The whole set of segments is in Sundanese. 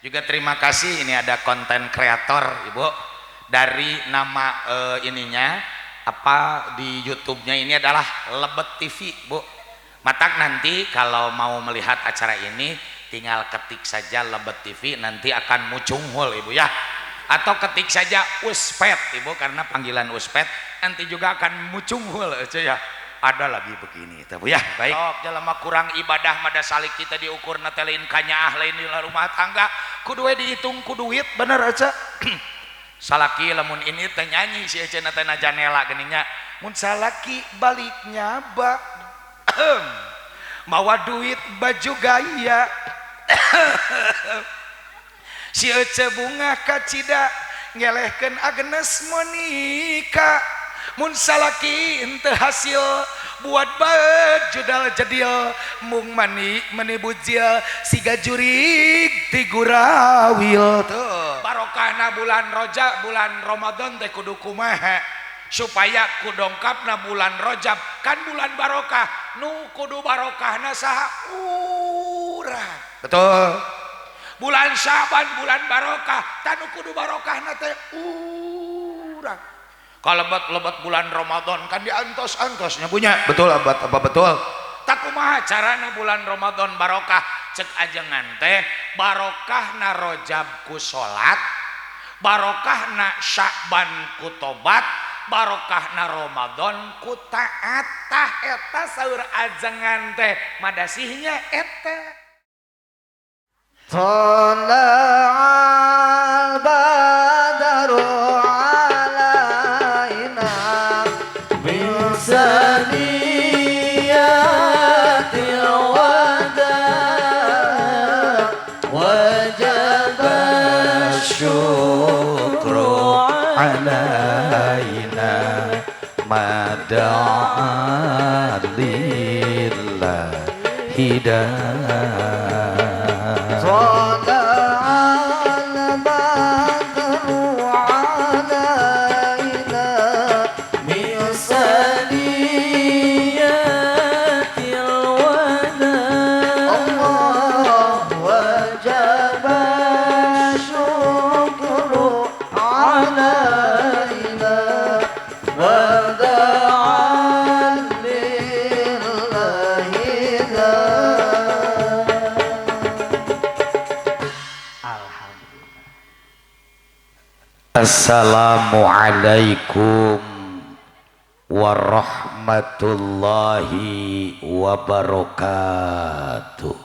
Juga terima kasih, ini ada konten kreator Ibu dari nama ininya apa di YouTube-nya ini adalah Lebet TV Bu. Matak nanti kalau mau melihat acara ini tinggal ketik saja Lebet TV, nanti akan mucunghul Ibu ya. Atau ketik saja Uspet Ibu, karena panggilan Uspet nanti juga akan mucunghul aja ya. Ada lagi begini itu Bu ya. Baik. Sok jelema kurang ibadah mada salik kita diukur teh lain kanyaah, lain di rumah tangga, kudu we dihitung ku duit, bener aja. Salaki lamun ini teh nyanyi si ece teh na janela geuning nya, mun salaki balik nyaba mawa duit baju gaya, si ece bunga kacida ngelehkeun Agnes Monica. Mun salaki henteu hasil buat baju dal jedil, mung mani meni bujil siga jurig ti gurawil. Tuh barokahna bulan Rojab, bulan Ramadan teh kudu kumaha supaya kudongkapna bulan Rojab kan bulan barokah, nu kudu barokahna saha? Urang. Betul. Bulan Syaban bulan barokah, tanu kudu barokahna teh urang. Kalebet-lebet bulan Ramadan kan diantos-antosnya punya, betul abad apa betul? Tak kumaha carana bulan Ramadan barokah? Cek ajengan teh barokahna Rojab ku salat, barokahna Sya'ban ku tobat, barokahna Ramadan ku taat. Tah eta saur ajengan teh madasihnya eta. Thala'al badaru alaina min saniyatil wada, wajaba syukru alaina ma da'a lillahi da. Thala'al badru alaina min saniyatil wada, Allah wajaba syukru alaina wa da'a lillahi da. Alhamdulillah. Assalamualaikum warahmatullahi wabarakatuh.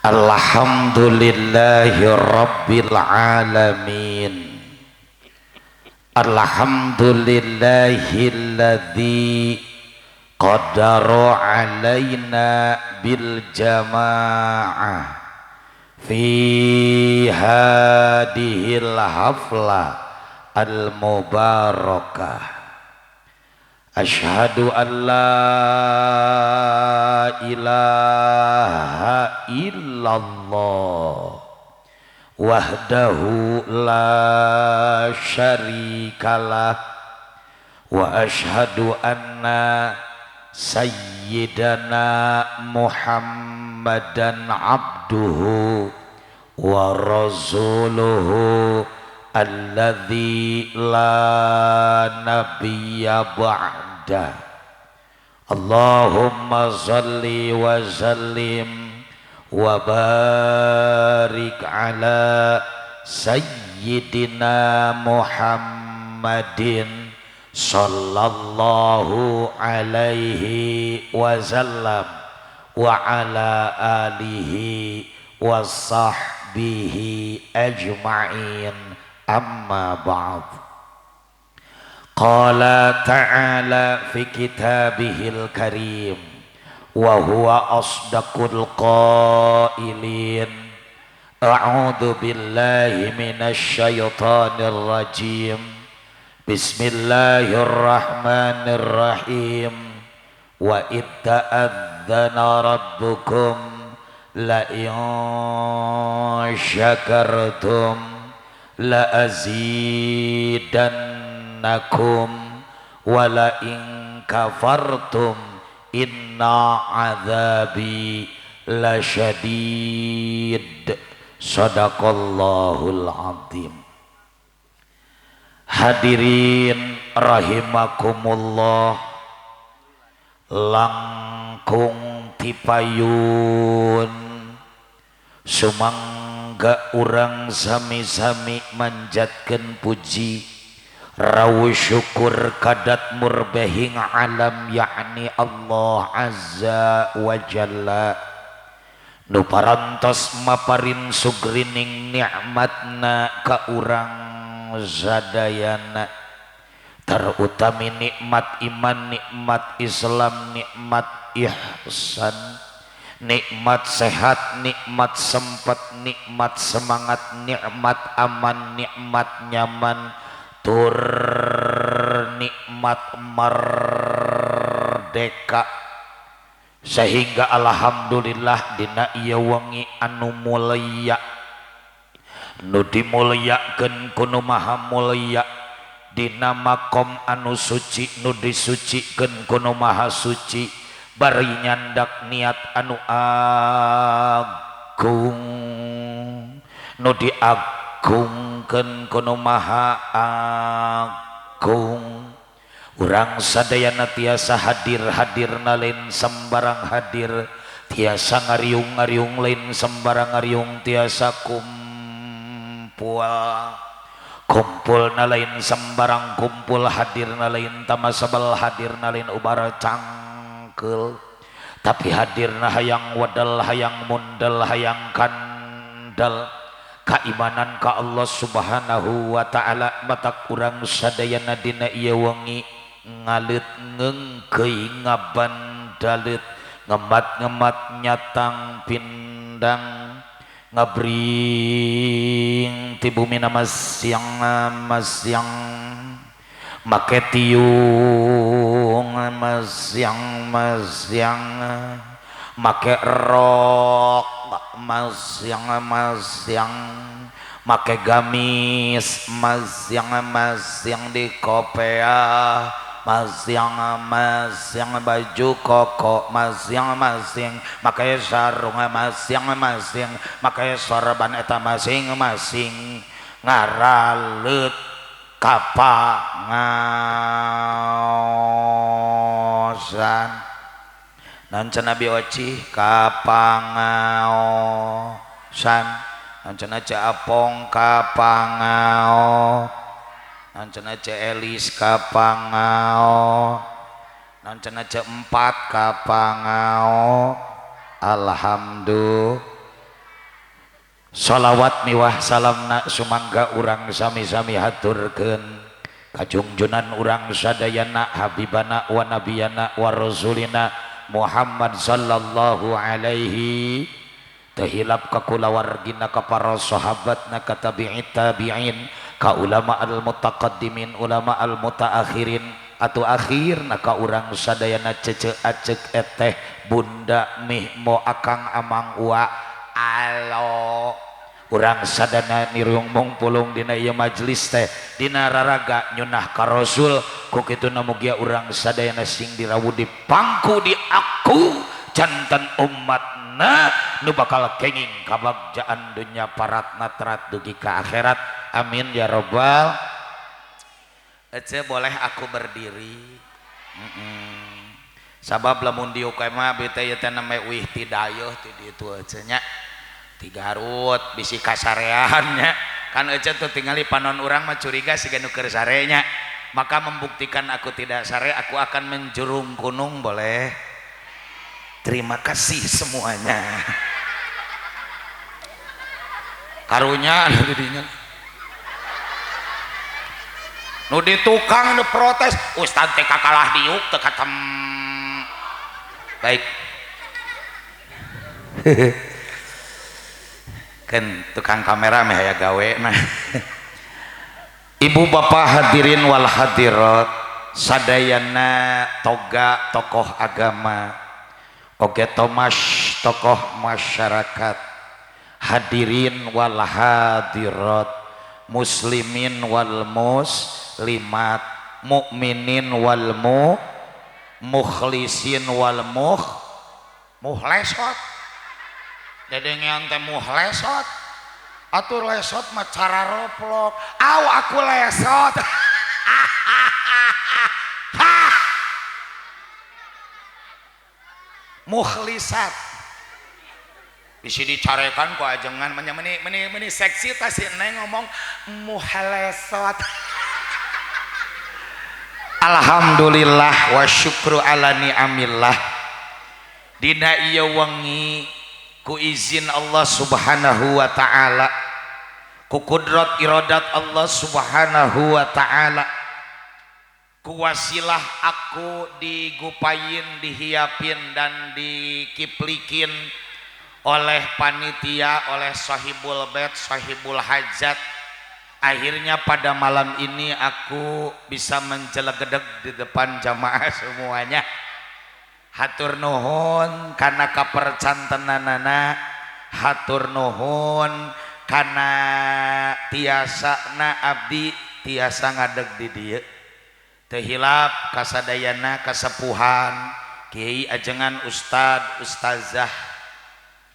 Alhamdulillahi rabbil alamin. Alhamdulillahilladzi qaddara alaina bil jamaah fi hadhil haflah al mubarakah. Asyhadu an la ilaha illallah wahdahu la syarikalah wa asyhadu anna sayyidana Muhammadan abduhu wa rasuluhu alladzi la nabiyya ba'da. Allahumma salli wa sallim wa barik ala sayyidina Muhammadin sallallahu alaihi wasallam wa ala alihi wa sahbihi ajma'in. Amma ba'd. Qala ta'ala fi kitabihil karim wa huwa asdaqul qailin. A'udzu billahi minasy syaithanir rajim. Bismillahirrahmanirrahim. Wa id ta'adzana rabbukum la in syakartum la azidannakum wa la in kafartum Inna azabi lasyadid. Sadaqallahul azim. Hadirin rahimakumullah, langkung tipayun sumangga urang sami-sami manjatkeun puji rawu syukur kadat murbehing alam yakni Allah Azza wa Jalla nu parantos maparin sugrining nikmatna ka urang sadayana, terutami nikmat iman, nikmat Islam, nikmat ihsan, nikmat sehat, nikmat sempat, nikmat semangat, nikmat aman, nikmat nyaman, tur nikmat merdeka. Sehingga alhamdulillah dina ieu wengi anu mulia, nu dimulyakeun ku nu maha mulia, dina makom anu suci nu disucikeun ku nu maha suci, bari nyandak niat anu agung nu diagungkeun ku nu maha agung. Urang sadayana tiasa hadir-hadirna lain sembarang hadir, tiasa ngariung-ngariung lain sembarang ngariung, tiasa kumpul kumpulna lain sembarang kumpul, hadirna lain tamasabal, hadirna lain ubara cangkeul, tapi hadirna hayang wadal, hayang mundel, hayang kandel kaimanan ka Allah Subhanahu wa ta'ala. Matak urang sadayana dina ieu wengi ngaleut ngeungkeuy ngabandalet, ngemat-ngemat nyatang pindang, ngabring ti bumi nama siang siang, make tiung siang siang, make rok siang siang, make gamis siang siang di kopea siang siang, baju koko siang masing, make sarung siang masing, make sorban eta masing-masing, ngaraleut kapangaosan. Naon cenah Nabi Oci kapangaosan, naon cenah Ceu Apong kapangao, naon cenah Ceu Elis kapangao, naon cenah Ceu Empat kapangao. Alhamdulillah. Sholawat miwah salamna sumangga urang sami-sami haturkeun kajungjunan urang sadayana habibana wa nabiyana wa rasulina Muhammad sallallahu alaihi, tehilap ka kulawargina, ka para sahabatna, ka tabi'in tabi'in, ka ulama al mutaqaddimin, ulama al mutaakhirin, atau akhirna ka urang sadayana cece acek eteh bunda mihmo akang amang ua alo. Urang sadana nirung mungpulung dina ieu majelis teh dina raraga nyunah ka Rasul, ku kituna mugia urang sadayana sing dirawu di pangku di aku jantan umatna nu bakal kenging kabagjaan dunya paratna terat dugi ka akhirat. Amin ya robbal. Ece boleh aku berdiri. Sabab lamun diuk mah bete ieu teh name uih ti dayeuh ti ditu ece nya. Ti Garut bisi kasarean nya. Kan ece tuh tingali panon urang mah curiga siga nu keur sare nya. Maka membuktikan aku tidak sare, aku akan menjurung gunung boleh. Terima kasih semuanya. Karunya anu didinya. Nu di tukang nu protes, ustad teh kakalah diuk teu katem. Baik. Kan tukang kamera meh aya gawe nah. Ibu bapak hadirin wal hadirat sadayana toga tokoh agama oge tomas tokoh masyarakat, hadirin wal hadirat, muslimin wal muslimat, mukminin wal mu. Mukhlisin wal muhlesot. Dedengean teh muhlesot. Atur lesot mah cara roplok. Aw aku lesot. Mukhlisat. Bisi dicarekan ku ajengan meni meni meni seksi tah si Neng ngomong muhlesot. Alhamdulillah wa syukru ala ni'amillah. Dina ieu wengi ku izin Allah Subhanahu wa taala, ku kudrat iradat Allah Subhanahu wa taala, ku wasilah aku digupayin, dihiapin dan dikiplikin oleh panitia, oleh sahibul bait, sahibul hajat. Akhirnya pada malam ini aku bisa menjelegedeg di depan jamaah semuanya. Hatur nuhun kana kapercantenanana, hatur nuhun kana tiasana abdi tiasa ngadeg di dieu. Teu hilap kasadayana kasepuhan kiai ajengan ustad ustazah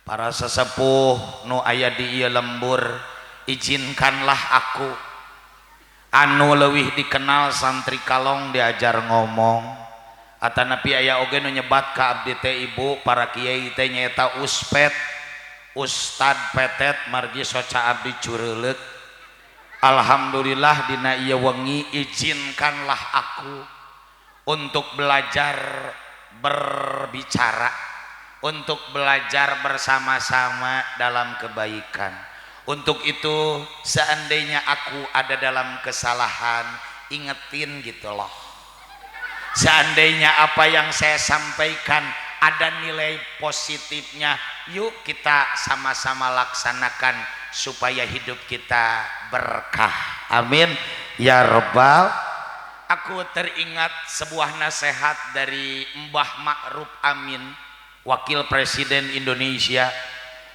para sesepuh nu aya di ieu lembur, izinkanlah aku anu leuwih dikenal santri kalong diajar ngomong. Atanapi aya oge nu nyebat ka abdi teh ibu para kiai teh nyaeta uspet ustad petet margi soca abdi cureuleuk. Alhamdulillah dina ieu wengi izinkanlah aku untuk belajar berbicara, untuk belajar bersama-sama dalam kebaikan. Untuk itu seandainya aku ada dalam kesalahan, ingetin gitu loh. Seandainya apa yang saya sampaikan ada nilai positifnya, yuk kita sama-sama laksanakan supaya hidup kita berkah. Amin ya rabbal. Aku teringat sebuah nasihat dari Mbah Ma'ruf Amin, Wakil Presiden Indonesia,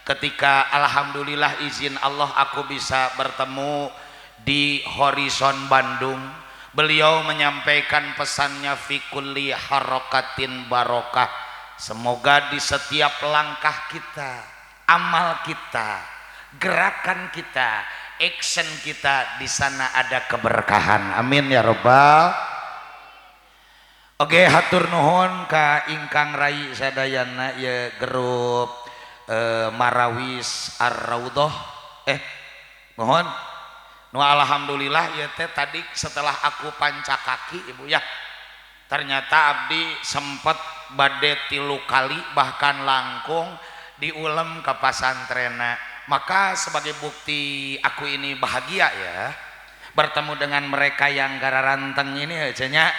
ketika alhamdulillah izin Allah aku bisa bertemu di Horizon Bandung. Beliau menyampaikan pesannya fi kulli harokatin barokah. Semoga di setiap langkah kita, amal kita, gerakan kita, action kita di sana ada keberkahan. Amin ya robbal. Oke, hatur nuhun ka ingkang rai sadayana ye grup Marawis Ar-Raudhah. Nuhun. Nu alhamdulillah ya teh tadi setelah aku panca kaki ibu ya, ternyata abdi sempet bade 3 kali bahkan langkung diulem ke pasantrena. Maka sebagai bukti aku ini bahagia ya bertemu dengan mereka yang gararanteng ini aja nya,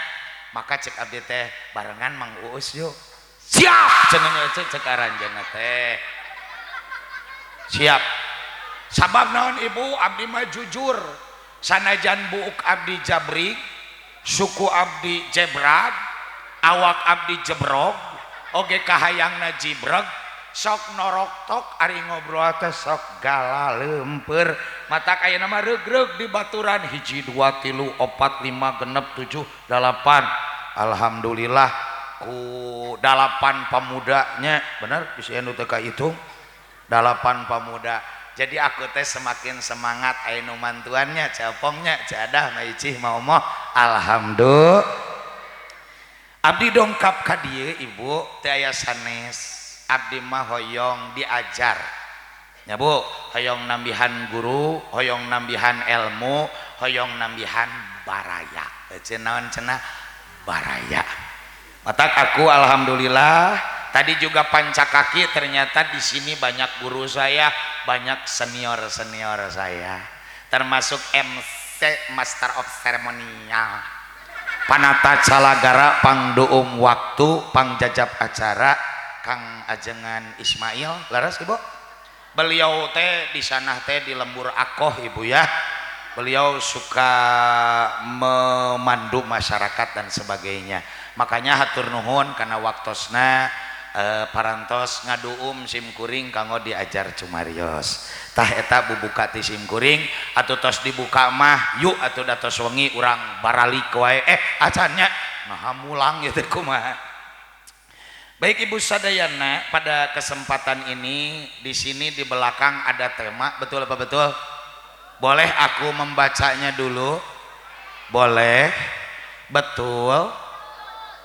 maka cek abdi teh barengan Mang Uus yuk. Siap cenah cek aranjeunna teh. Siap. Sabab naon ibu, abdi mah jujur, sanajan buuk abdi jabrik, suku abdi jebrag, awak abdi jebrog, oge kahayangna jibreg, sok norok tok ari ngobrol teh sok galaleumpeur, matak ayeuna mah reug-reug di baturan 1 2 3 4 5 6 7 8. Alhamdulillah ku 8 pamudanya, bener bisa anu teu kahitung 8 pamuda. Jadi aku teh semakin semangat aya nu mantuannya, capongnya, cadah, maicih, mau moh. Alhamdulillah. Abdi dongkap ka dieu ibu teh aya sanes. Abdi mah hoyong diajar. Nya Bu, hoyong nambihan guru, hoyong nambihan ilmu, hoyong nambihan baraya. Cenah naon cenah baraya. Matak aku alhamdulillah tadi juga panca kaki, ternyata di sini banyak guru saya, banyak senior-senior saya, termasuk MC Master of Ceremonial, Panata Calagara, Pangduum Waktu, Pangjajab Acara, Kang Ajengan Ismail, laras ibu. Beliau teh di sana teh di lembur akoh ibu ya. Beliau suka memandu masyarakat dan sebagainya. Makanya hatur nuhun karena waktosna parantos ngaduum simkuring kanggo diajar cumarios. Tah eta bubuka ti simkuring atuh tos dibuka mah yuk atuh da tos wengi urang baralik wae acannya Nah mulang gitu kumaha. Baik Ibu sadayana, pada kesempatan ini di sini di belakang ada tema, betul apa betul? Boleh aku membacanya dulu? Boleh. Betul.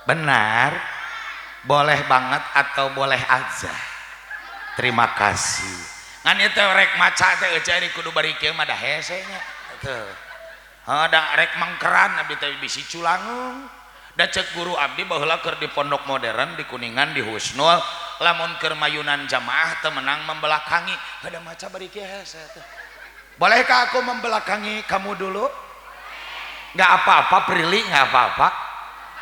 Benar. Boleh banget atau boleh aja? Terima kasih. Ngan ieu rek maca teh eueuh ari kudu bari kieu mah da hese nya. Teu. Heuh da rek mangkeran abdi teh bisi culangung. Da cek guru abdi baheula keur di pondok modern di Kuningan di Husnul, lamun keur mayunan jamaah teu menang membelakangi. Heuh da maca bari kieu hese teh. Bolehkah aku membelakangi kamu dulu? Nggak apa-apa, Prilly, nggak apa-apa.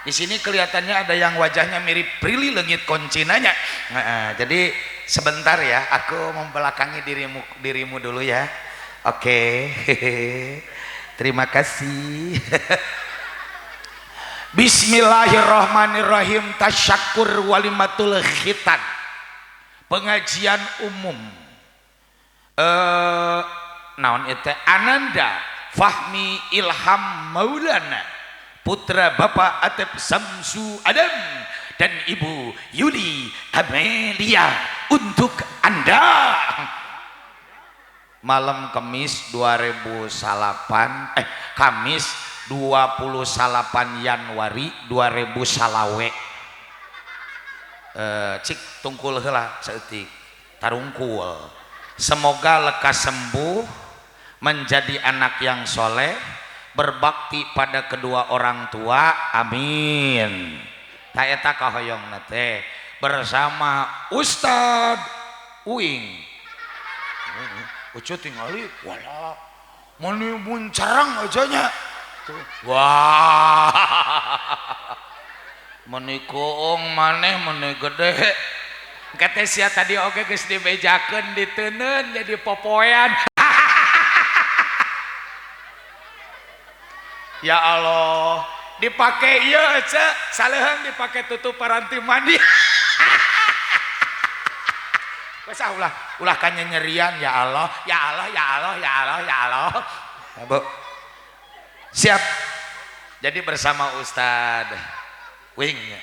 Di sini kelihatannya ada yang wajahnya mirip Prilly leungit koncinanya. Nah, jadi sebentar ya, aku membelakangi dirimu dulu ya. Oke. Terima kasih. Bismillahirrahmanirrahim. Tasyakur walimatul khitan. Pengajian umum. Naon itu Ananda Fahmi Ilham Maulana, putra Bapak Atep Samsu Adam dan Ibu Yuli Amelia untuk Anda. Malam Kamis 2008 Kamis 28 Januari 2000 salawe. Cik tungkul heula saeutik tarungkul. Semoga lekas sembuh, menjadi anak yang soleh, berbakti pada kedua orang tua, amin. Ta eta kahoyongna teh bersama Ustad Uing. Ucu tingali wala mani muncarang aja nya. Wah. Meni koong maneh meni gede. Kata sia tadi oge geus dibejakeun diteuneun jadi popoean. Ya Allah, dipake ieu ce, saleuheung dipake tutup paranti mandi. Geus ah ulah kanyanyerian ya Allah, ya Allah, ya Allah, ya Allah, ya Allah. Ya, Bu. Siap. Jadi bersama Ustad Wing.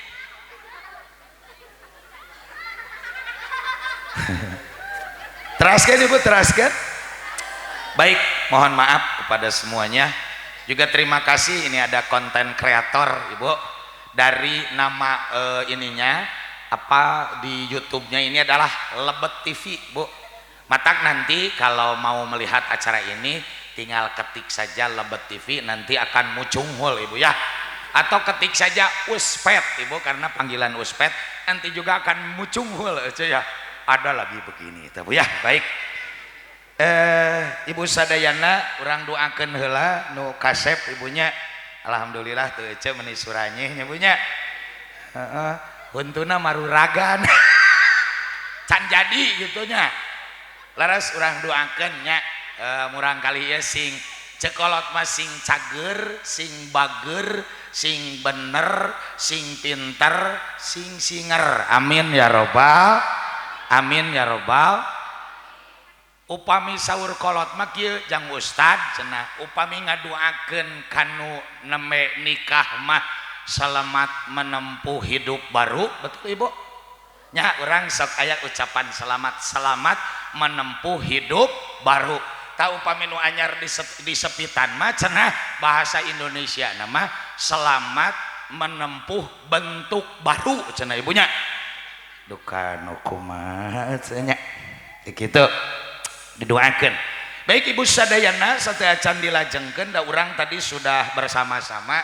Teraskan Ibu, teraskan. Baik, mohon maaf kepada semuanya. Juga terima kasih, ini ada konten kreator Ibu dari nama ininya apa di YouTube-nya ini adalah Lebet TV Bu. Matak nanti kalau mau melihat acara ini tinggal ketik saja Lebet TV, nanti akan mucunghul Ibu ya. Atau ketik saja Uspet Ibu, karena panggilan Uspet nanti juga akan mucunghul aja ya. Ada lagi begini itu Bu ya. Baik. Ibu sadayana urang doakeun heula nu kasep ibunya. Alhamdulillah teu ece meuni suranyeh nya Bu nya. Heeh, huntuna maruragan. Can jadi gitu nya. Laras urang doakeun nya, murang kali ieu sing cekolot mah sing cager, sing bager, sing bener, sing pinter, sing singer. Amin ya robbal. Amin ya robbal. Upami saur kolot mah kieu jang ustad cenah, upami ngaduakeun kanu nembe nikah mah selamat menempuh hidup baru, betul Ibu? Nya urang sok aya ucapan selamat, selamat menempuh hidup baru. Ta upami nu anyar di sepitan mah cenah bahasa Indonesia nama selamat menempuh bentuk baru cenah ibunya. Duka nu kumaha cenah kitu. Didoakan. Baik Ibu sadayana sateuacan dilajengkeun da urang tadi sudah bersama-sama,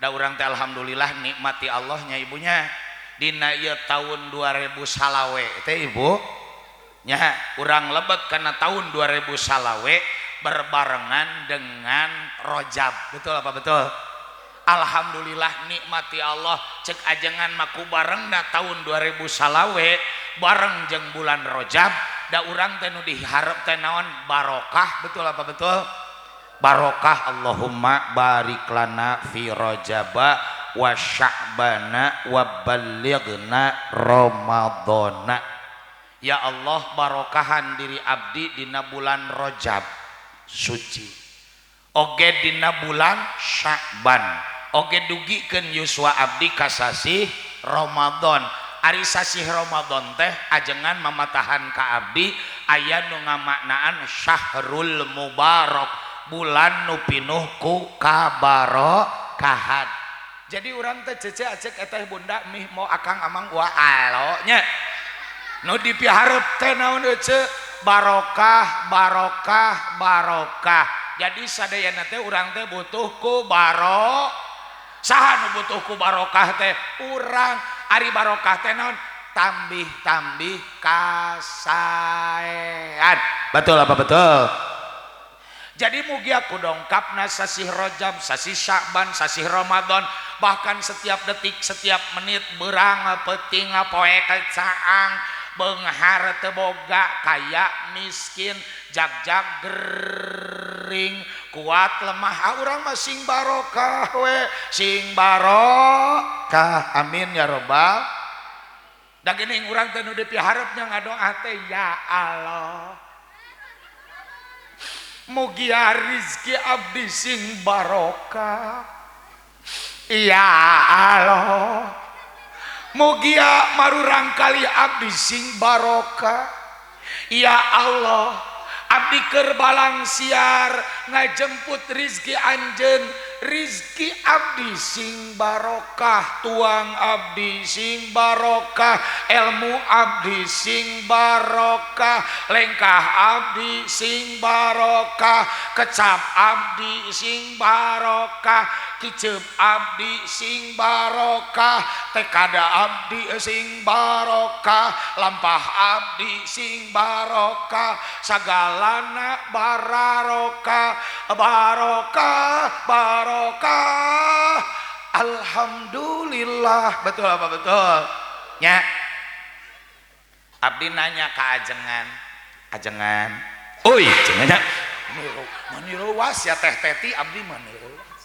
da urang teh alhamdulillah nikmati Allahnya ibunya dina ieu tahun 2000 salawe teh Ibu nya urang lebet kana tahun 2000 salawe berbarengan dengan Rojab, betul apa betul? Alhamdulillah nikmati Allah cek ajengan maku barengna tahun 2000 salawe bareng jeung bulan Rojab, da urang teh nu diharep teh naon barokah, betul apa betul? Barokah. Allahumma barik lana fi Rajaba wa Sya'bana wa balighna Ramadhana. Ya Allah barokahan diri abdi dina bulan Rajab suci, oge dina bulan Sya'ban, Oge dugikeun yuswa abdi ka sasih Ramadan. Ari sasih Ramadan teh ajengan mamatahan ka abdi aya nu ngamaknaan syahrul mubarak, bulan nu pinuh ku kabarokahan. Jadi urang teh cece acek eteh bunda mih mau akang amang wa alo nya. Nu dipiharep teh naon ece barokah barokah barokah. Jadi sadayana teh urang teh butuh ku barokah. Saha nu butuh ku barokah teh? Urang. Ari barokah teh naon? Tambih-tambih kasaean. Betul apa betul? Jadi mugi aku dongkapna sasih Rajab, sasih Sya'ban, sasih Ramadan, bahkan setiap detik, setiap menit berang peuting poe caang, beunghar teu boga, kaya miskin, jag-jag gering, kuat lemah, urang mah sing barokah we, sing barokah. Amin ya robbal. Da geuning urang teh nu dipiharepnya ngadoa teh ya Allah. Mugia rizki abdi sing barokah. Ya Allah. Mugia marurang kali abdi sing barokah. Ya Allah, abdi keur balang siar ngajemput rizki anjeun, rizki abdi sing barokah, tuang abdi sing barokah, ilmu abdi sing barokah, lengkah abdi sing barokah, kecap abdi sing barokah, kicep abdi sing barokah, tekada abdi sing barokah, lampah abdi sing barokah, sagalana barokah, barokah, barokah. Alhamdulillah. Betul apa betul? Nya. Abdi nanya ke ajengan. Ajengan. Oi, cenah. Mani ruas ya teh teti abdi mani ruas.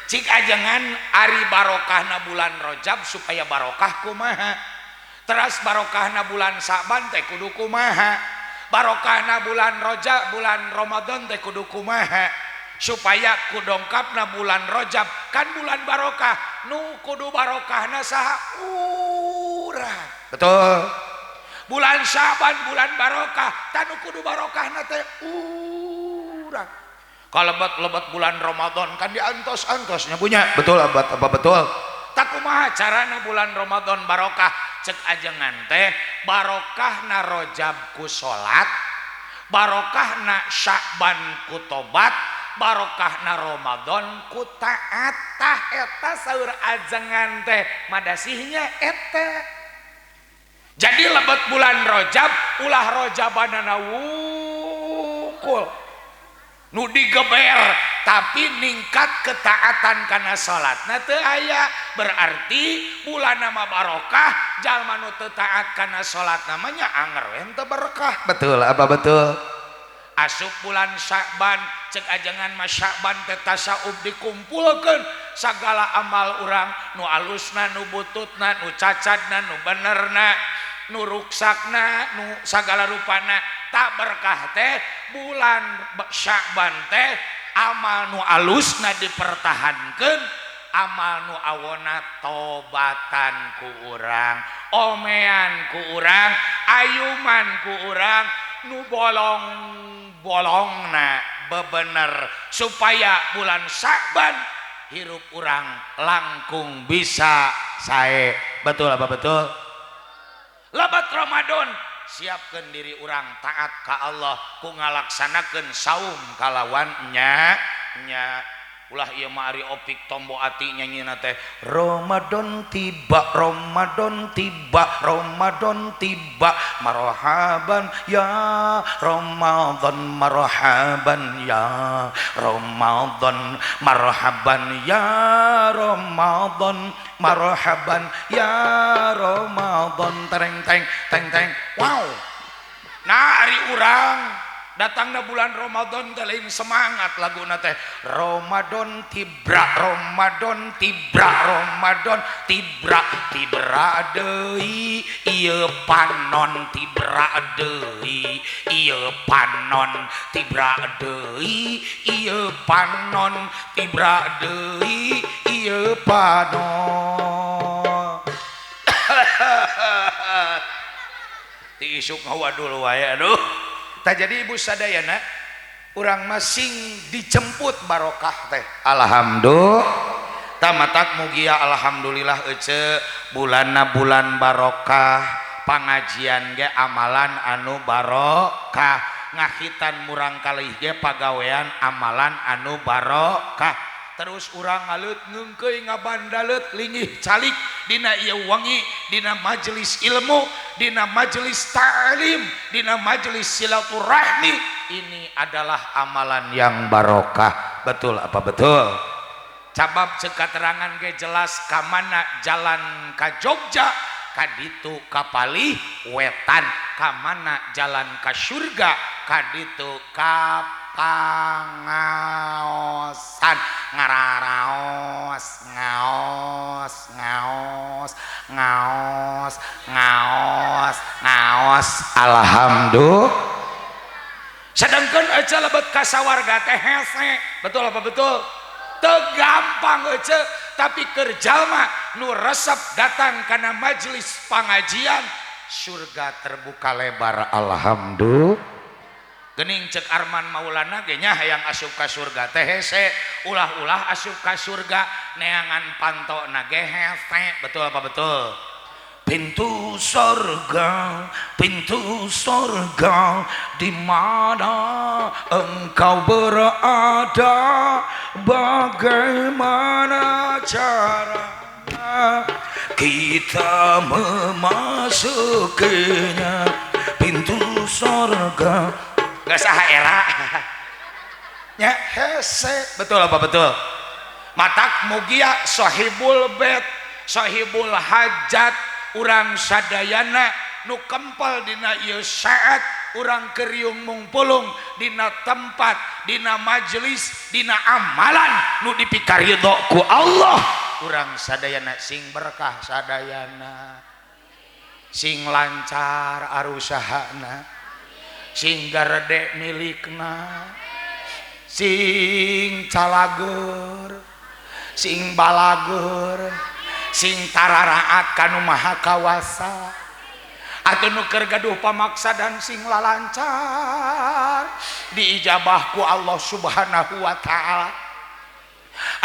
Cik ajengan ari barokahna bulan Rajab supaya barokah kumaha? Teras barokahna bulan Sa'ban teh kudu kumaha? Barokahna bulan Rajab, bulan Ramadan teh kudu kumaha? Supaya kudongkapna bulan Rajab kan bulan barokah, nu kudu barokahna saha? Urang. Betul. Bulan Syaban bulan barokah, tanu kudu barokahna teh urang. Kalebet-lebet bulan Ramadan kan diantos-antosnya punya. Betul apa apa betul? Tak kumaha carana bulan Ramadan barokah? Cek ajengan teh barokahna Rajab ku salat, barokahna Sya'ban ku tobat, barokahna Ramadan ku taat. Tah eta saur ajengan teh madasihnya eta. Jadi lebet bulan Rajab ulah rojabanana wungkul nu digeber, tapi ningkat ketaatan kana salatna teu aya. Berarti bulan nama barokah, jalma nu teu taat kana salat namanya anger we teu berkah. Betul apa betul? Asup bulan Sya'ban, cek ajengan mah Sya'ban teh tasaub dikumpulkeun sagala amal urang, nu alusna, nu bututna, nu cacadna, nu benerna, nu ruksakna, nu sagala rupana. Tak berkah teh bulan Sya'ban teh amal nu alusna dipertahankeun, amal nu awona tobatan ku urang, omean ku urang, ayuman ku urang, nu bolong-bolongna bebener supaya bulan Sya'ban hirup urang langkung bisa sae. Betul apa betul? Lebat Ramadan siapkan diri urang taat ka Allah ku ngalaksanakeun saum kalawan nya nya. Ulah ieu mah ari opik tombo ati nyanyina teh Ramadan tiba, Ramadan tiba, Ramadan tiba, marhaban ya Ramadan, marhaban ya Ramadan, marhaban ya Ramadan, marhaban ya Ramadan, tereng teng teng teng. Wow. Nah ari urang Datangna bulan Ramadan teh lain semangat laguna teh. Ramadan tibra, Ramadan tibra, Ramadan tibra, tibra deui ieu panon, tibra deui ieu panon, tibra deui ieu panon, tibra deui ieu panon. Ti isuk ngawadul wae aduh. Tah jadi ibu sadayana urang masing dijemput barokah teh. Alhamdulillah. Tamatak mugia alhamdulillah ece bulanna bulan barokah, pangajian ge amalan anu barokah, ngahitan murang kalih ge pagawean amalan anu barokah. Terus urang ngaleut ngeungkeuy ngabandaleut lingih calik dina ieu wangi, dina majelis ilmu, dina majelis ta'lim, dina majelis silaturahmi. Ini adalah amalan yang barokah. Betul apa betul? Cabab ceuk katerangan ge jelas ka mana jalan ka Jogja ka ditu ka palih wetan, ka mana jalan ka surga ka ditu ka pangaosan, ngararaos ngaos ngaos ngaos ngaos ngaos. Alhamdulillah. Sedangkan aja lebet ka sawarga teh hese. Betul apa betul? Teu gampang ece, tapi keur jalma nu resep datang kana majelis pangajian, surga terbuka lebar. Alhamdulillah. Gening cek Arman Maulana ge nya hayang asup ka surga teh hese, ulah-ulah asup ka surga neangan pantona ge hese. Betul apa betul? Pintu surga di mana engkau berada, bagaimana cara kita memasukinya pintu surga. Gak sah era nya hese. Betul apa betul? Matak mugia sahibul bait, sahibul hajat, urang sadayana nu kempel dina ieu saat urang keriung mungpulung dina tempat, dina majelis, dina amalan nu dipikaridho ku Allah. Urang sadayana sing berkah sadayana, sing lancar arusahana, sing garede milikna, sing calager, sing balager, sing tararaat kanu maha kawasa, atuh nu keur gaduh pamaksa dan sing lalancar diijabah ku Allah Subhanahu wa taala.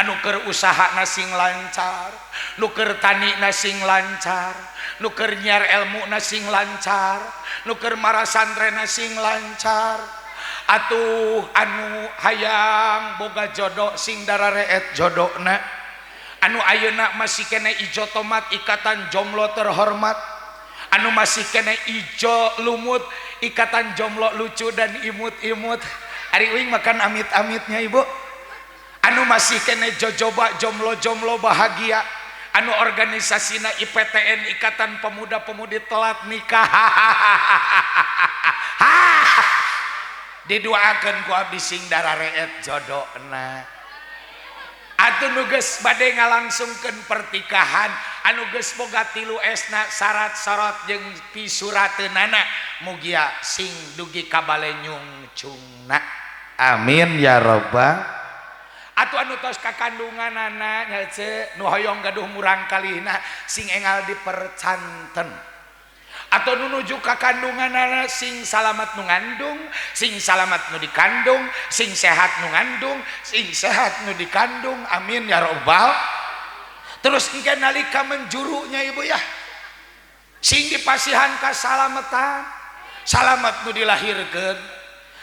Anu keur usahana sing lancar, nu keur tanina sing lancar, nu keur nyiar elmuna sing lancar, nu keur marasantrena sing lancar, atuh anu hayang boga jodoh sing darareet jodona, anu ayeuna masih kene ijo tomat ikatan jomblo terhormat, anu masih kene ijo lumut ikatan jomblo lucu dan imut-imut. Ari uing makan amit-amitnya ibu. Anu masih kene jojoba jomblo-jomblo bahagia, anu organisasina IPTN Ikatan Pemuda-Pemudi Telat Nikah. Didoakeun ku abdi sing darareet jodona. Atuh nu geus bade ngalangsungkeun pertikahan, anu geus boga 3 esna syarat sorot jeung pisurateunana, mugia sing dugi ka bale nyungcungna. Amin ya robbal. Atuh anu tos kakandunganana nya ce, nu hoyong gaduh murang kalihna sing engal dipercanten. Atau nu nuju kakandunganana sing salamat nu ngandung, sing salamat nu dikandung, sing sehat nu ngandung, sing sehat nu dikandung. Amin ya robbal. Terus engke nalika menjurunya ibu ya, sing dipasihan kasalametan, salamat nu dilahirkeun,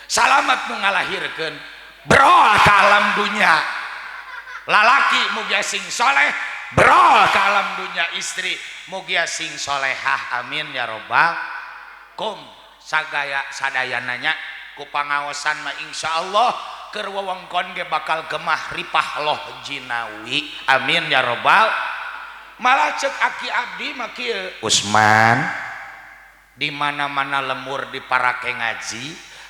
salamat nu ngalahirkeun, bro ka alam dunya. Lalaki mugia sing soleh, bro ka alam dunya. Istri mugia sing solehah. Amin ya robbal. Kum sagaya sadayananya ku pangaosan mah insyaallah keur wewengkon ge bakal gemah ripah loh jinawi. Amin ya robbal. Malah cek aki abdi mah kieu, Usman di mana-mana lemur diparake ngaji,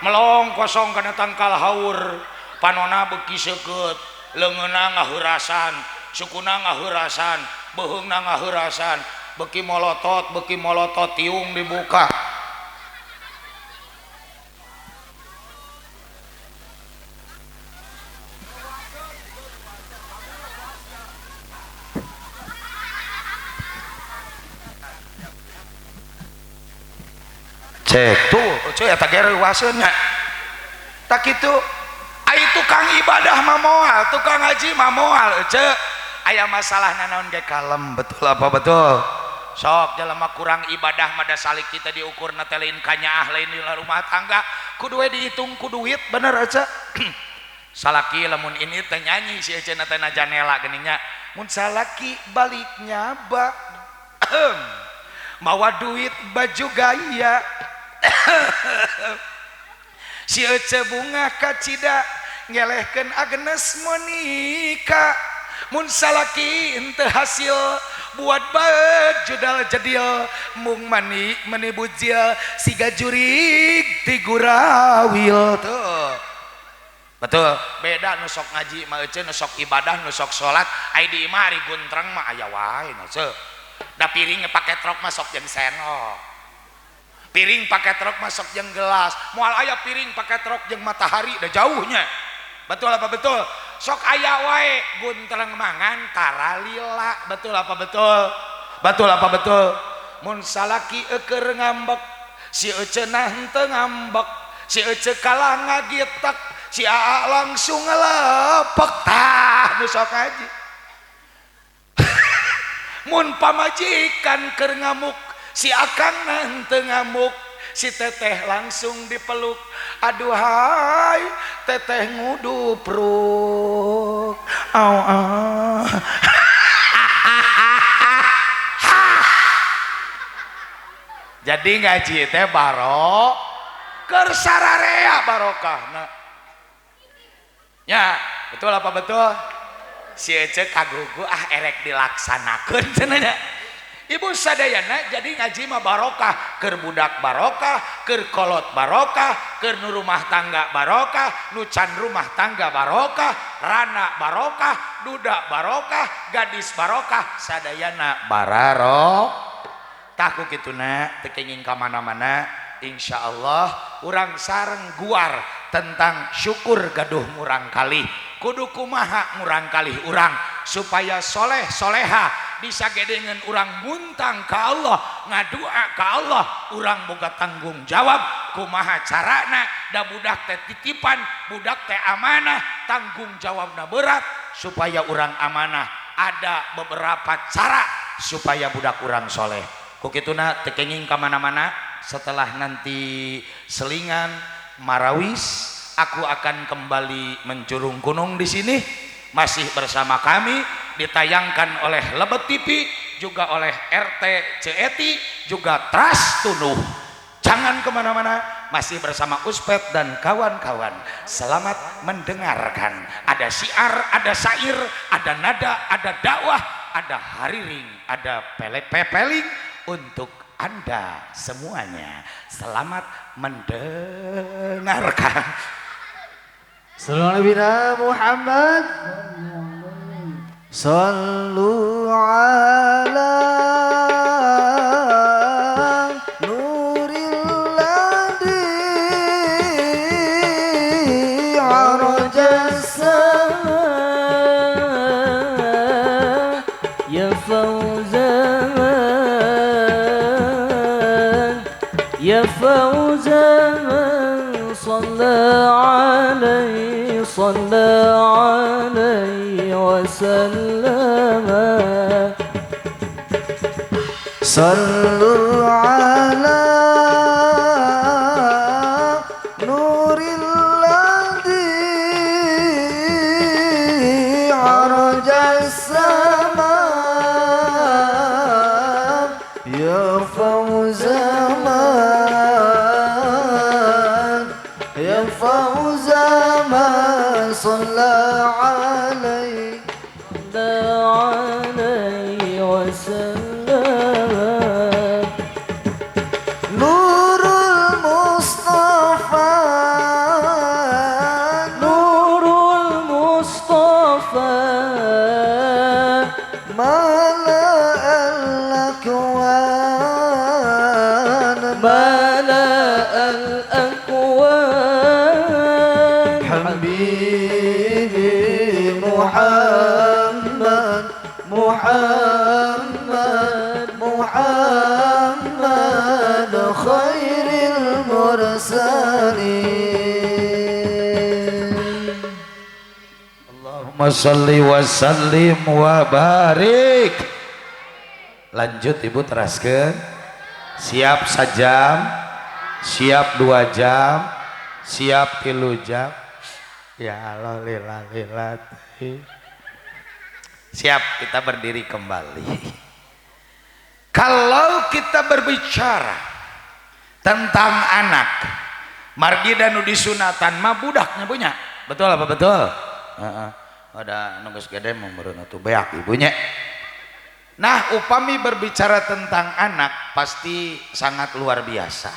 Melong kosong kana tangkal haur. Panona beuki seukeut, leungeunna ngaheurasan, sukuna ngaheurasan, beuheungna ngaheurasan, beuki molotot tiung dibuka. Cek tuh, cuy eta ge reuaseun nya. Tak kitu. Ai tukang ibadah mah moal, tukang ngaji mah moal, ece. Aya masalah nanaon ge kalem, betul apa betul? Sok jelema kurang ibadah mah da salik kita diukurna teh lain kanyaah lain di rumah tangga, kudu we dihitung ku duit, bener ece. Salaki lamun ini teh nyanyi si ece na teh na janela geuning nya. Mun salaki balik nyaba mawa duit baju gaya. Si Ece bunga kacida ngelehkeun Agnes Monica. Mun salaki henteu hasil buat bae judal jedil mung mani meni bujil siga jurig ti gurawil tuh. Betul, beda nu sok ngaji mah Ece, nu sok ibadah, nu sok salat, ai di imah ari guntreng mah aya wae nu Ece. Da piring pake truk mah sok jeung senok. Piring pakai truk masuk jeung gelas, moal aya piring pakai truk jeung matahari da jauhnya. Betul apa betul? Sok aya wae guntreng mangan taralila, betul apa betul? Betul apa betul? Mun salaki eueur ngambek, si eceuna henteu ngambek, si ece kalah ngagitek, si aa langsung ngelepek tah nu sok ngaji. Mun pamajikan keur ngamuk, si akang henteu ngamuk, si teteh langsung dipeluk. Aduhai teteh ngudupruk. Au ah. Jadi ngaji teh barok keur sararea barokahna. Ya, betul apa betul? Si ece kagugu ah erek dilaksanakeun cenah nya. Ibu sadayana jadi ngaji mah barokah, keur budak barokah, keur kolot barokah, keur nu rumah tangga barokah, nu can rumah tangga barokah, rana barokah, duda barokah, gadis barokah, sadayana bararo. Tah ku kituna teu kenging ka mana-mana, insyaallah urang sareng guar tentang syukur gaduh murang kalih. Kudu kumaha murang kalih urang supaya soleh soleha bisa gedengan urang muntang ka Allah, ngadua ka Allah, urang boga tanggung jawab kumaha carana da budak teh titipan, budak teh amanah, tanggung jawabna berat supaya urang amanah. Ada beberapa cara supaya budak urang soleh. Ku kituna teu kenging ka mana-mana. Setelah nanti selingan marawis, aku akan kembali mencurung gunung di sini masih bersama kami, ditayangkan oleh Lebet TV, juga oleh RT CET, juga Trans Tunuh. Jangan kemana-mana, masih bersama Uspet dan kawan-kawan. Selamat mendengarkan. Ada syiar, ada syair, ada nada, ada dakwah, ada hariring, ada pepeling untuk Anda semuanya. Selamat mendengarkan. Sallu ala Muhammad. Sallu ala nuril ladzi araja sama ya fawzan ya fawzan صلى عليه صلى عليه وسلم. صلوا على نور الذي عرج السماء يا فوز من يا فوز من صلى عليه صلى عليه وسلم. الأكوان ملأ الأكوان حبيبي محمد محمد محمد خير المرسلين. Allahumma sholli wa sallim wa barik. Lanjut ibu teraskeun. Siap sajam, siap 2 jam, siap 3 jam. Ya Allah lila lila. Siap, kita berdiri kembali. Kalau kita berbicara tentang anak, margi dan nu disunatan mah budaknya punya. Betul apa betul? Heeh. Ada nu geus gede mah meureun atuh beak ibunya. Nah, upami berbicara tentang anak pasti sangat luar biasa.